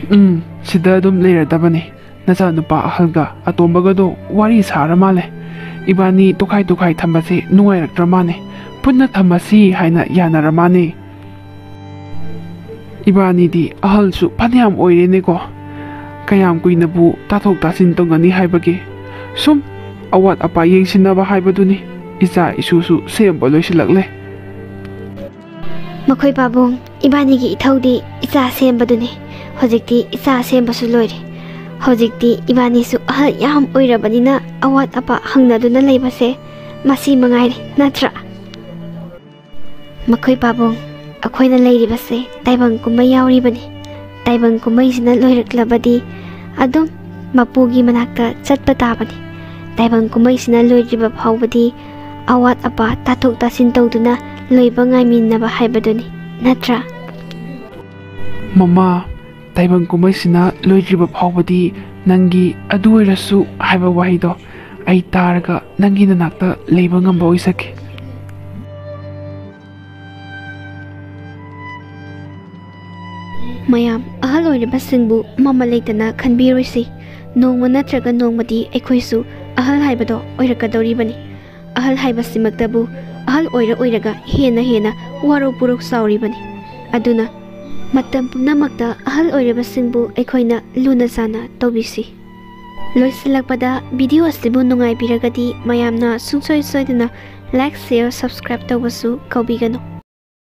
ꯎꯝ, ꯁꯤꯗ ꯑꯗꯨꯝ ꯂꯩꯔꯗꯕꯅꯤ꯫ ꯅꯆꯥꯅꯨꯄꯥ ꯑꯍꯜꯒ ꯑꯇꯣꯝꯕꯒꯗꯣ ꯋꯥꯔꯤ ꯁꯥꯔ ꯃꯥꯜꯂꯦ꯫ ꯏꯕꯥꯅꯤ ꯇꯣꯈꯥꯏ ꯇꯣꯈꯥꯏ ꯊꯝꯕꯁꯦ ꯅꯨꯡꯉꯥꯏꯔꯛꯇ꯭ꯔ ꯃꯥꯜꯂꯦ꯫ ꯄꯨꯟꯅ ꯊꯝꯃꯁꯤ ꯍꯥꯏꯅ ꯌꯥꯅꯔ ꯃꯥꯜꯂꯦ꯫ ꯏꯕꯥꯅꯤꯗꯤ ꯑꯍꯜꯁꯨ ꯐꯅꯌꯥꯝ ꯑꯣꯏꯔꯦꯅꯦꯀꯣ꯫ ꯀꯌꯥꯝ ꯀꯨꯏꯅꯕꯨ ꯇꯥꯊꯣꯛ ꯇꯥꯁꯤꯟ ꯇꯧꯒꯅꯤ ꯍꯥꯏꯕꯒꯦ? ꯁꯨꯝ ꯑꯋꯥꯠ ꯑꯄꯥ ꯌꯦꯡꯁꯤꯟꯅꯕ ꯍꯥꯏꯕꯗꯨꯅꯤ꯫ ꯏꯆꯥ ꯏꯁꯨꯁꯨ ꯁꯦꯝꯕ ꯂꯣꯏꯁꯤꯜꯂꯛꯂꯦ꯫ ꯃꯈꯣꯏ ꯄꯥꯕꯨꯡ, ꯏꯕꯥꯅꯤꯒꯤ ꯏꯊꯧꯗꯤ ꯏꯆꯥ ꯁꯦꯝꯕꯗꯨꯅꯤ꯫ ꯍꯧꯖꯤꯛꯇꯤ ꯏꯆꯥ ꯁꯦꯝꯕꯁꯨ ꯂꯣꯏꯔꯦ꯫ ꯍꯧꯖꯤꯛꯇꯤ ꯏꯕꯥꯅꯤꯁꯨ ꯑꯍꯜ ꯌꯥꯝ ꯑꯣꯏꯔꯕꯅꯤꯅ ꯑꯋꯥꯠ ꯑꯄꯥ ꯍꯪꯅꯗꯨꯅ ꯂꯩꯕꯁꯦ ꯃꯁꯤ ꯃꯉꯥꯏꯔꯦ, ꯅꯠꯇ꯭ꯔꯥ? ꯃꯈꯣꯏ ꯄꯥꯕꯨꯡ, ꯑꯩꯈꯣꯏꯅ ꯂꯩꯔꯤꯕꯁꯦ ꯇꯥꯏꯕꯪ ꯀꯨꯝꯍꯩ ꯌꯥꯎꯔꯤꯕꯅꯤ꯫ ꯇꯥꯏꯕꯪ ꯀꯨꯝꯍꯩꯁꯤꯅ ꯂꯣꯏꯔꯛꯂꯕꯗꯤ ꯑꯗꯨꯝ ꯃꯄꯨꯒꯤ ꯃꯅꯥꯛꯇ ꯆꯠꯄ ꯇꯥꯕꯅꯤ꯫ ꯇꯥꯏꯕꯪ ꯀꯨꯝꯍꯩꯁꯤꯅ ꯂꯣꯏꯗ꯭ꯔꯤꯕ ꯐꯥꯎꯕꯗꯤ ꯑꯋꯥꯠ ꯑꯄꯥ ꯇꯥꯊꯣꯛ ꯇꯥꯁꯤꯟ ꯇꯧꯗꯨꯅ ꯂꯣꯏꯕ ꯉꯥꯏꯃꯤꯟꯅꯕ ꯍꯥꯏꯕꯗꯨꯅꯤ, ꯅꯠꯇ꯭ꯔꯥ? ꯃꯃꯥ, ꯇꯥꯏꯕꯪ ꯀꯨꯝꯍꯩꯁꯤꯅ ꯂꯣꯏꯗ꯭ꯔꯤꯕ ꯐꯥꯎꯕꯗꯤ ꯅꯪꯒꯤ "ꯑꯗꯨ ꯑꯣꯏꯔꯁꯨ" ꯍꯥꯏꯕ ꯋꯥꯍꯩꯗꯣ ꯑꯩ ꯇꯥꯔꯒ ꯅꯪꯒꯤ ꯅꯅꯥꯛꯇ ꯂꯩꯕ ꯉꯝꯕ ꯑꯣꯏꯖꯒꯦ꯫ ꯃꯌꯥꯝ, ꯑꯍꯜ ꯑꯣꯏꯔꯕꯁꯤꯡꯕꯨ ꯃꯃꯜ ꯂꯩꯇꯅ ꯈꯟꯕꯤꯔꯣꯏꯁꯤ꯫ ꯅꯣꯡꯃ ꯅꯠꯇ꯭ꯔꯒ ꯅꯣꯡꯃꯗꯤ ꯑꯩꯈꯣꯏꯁꯨ ꯑꯍꯜ ꯍꯥꯏꯕꯗꯣ ꯑꯣꯏꯔꯛꯀꯗꯧꯔꯤꯕꯅꯤ꯫ ꯑꯍꯜ ꯍꯥꯏꯕꯁꯤꯃꯛꯇꯕꯨ ꯑꯍꯜ ꯑꯣꯏꯔ ꯑꯣꯏꯔꯒ ꯍꯦꯟꯅ ꯍꯦꯟꯅ ꯋꯥꯔꯧ ꯄꯨꯔꯧ ꯆꯥꯎꯔꯤꯕꯅꯤ꯫ ꯑꯗꯨꯅ ꯃꯇꯝ ꯄꯨꯝꯅꯃꯛꯇ ꯑꯍꯜ ꯑꯣꯏꯔꯕꯁꯤꯡꯕꯨ ꯑꯩꯈꯣꯏꯅ ꯂꯨꯅ ꯆꯥꯟꯅ ꯇꯧꯕꯤꯁꯤ꯫ ꯂꯣꯏꯁꯤꯜꯂꯛꯄꯗ, ꯚꯤꯗꯤꯑꯣ ꯑꯁꯤꯕꯨ ꯅꯨꯡꯉꯥꯏꯕꯤꯔꯒꯗꯤ ꯃꯌꯥꯝꯅ ꯁꯨꯡꯁꯣꯏ ꯁꯣꯏꯗꯅ like, share, subscribe ꯇꯧꯕꯁꯨ ꯀꯥꯎꯕꯤꯒꯅꯨ꯫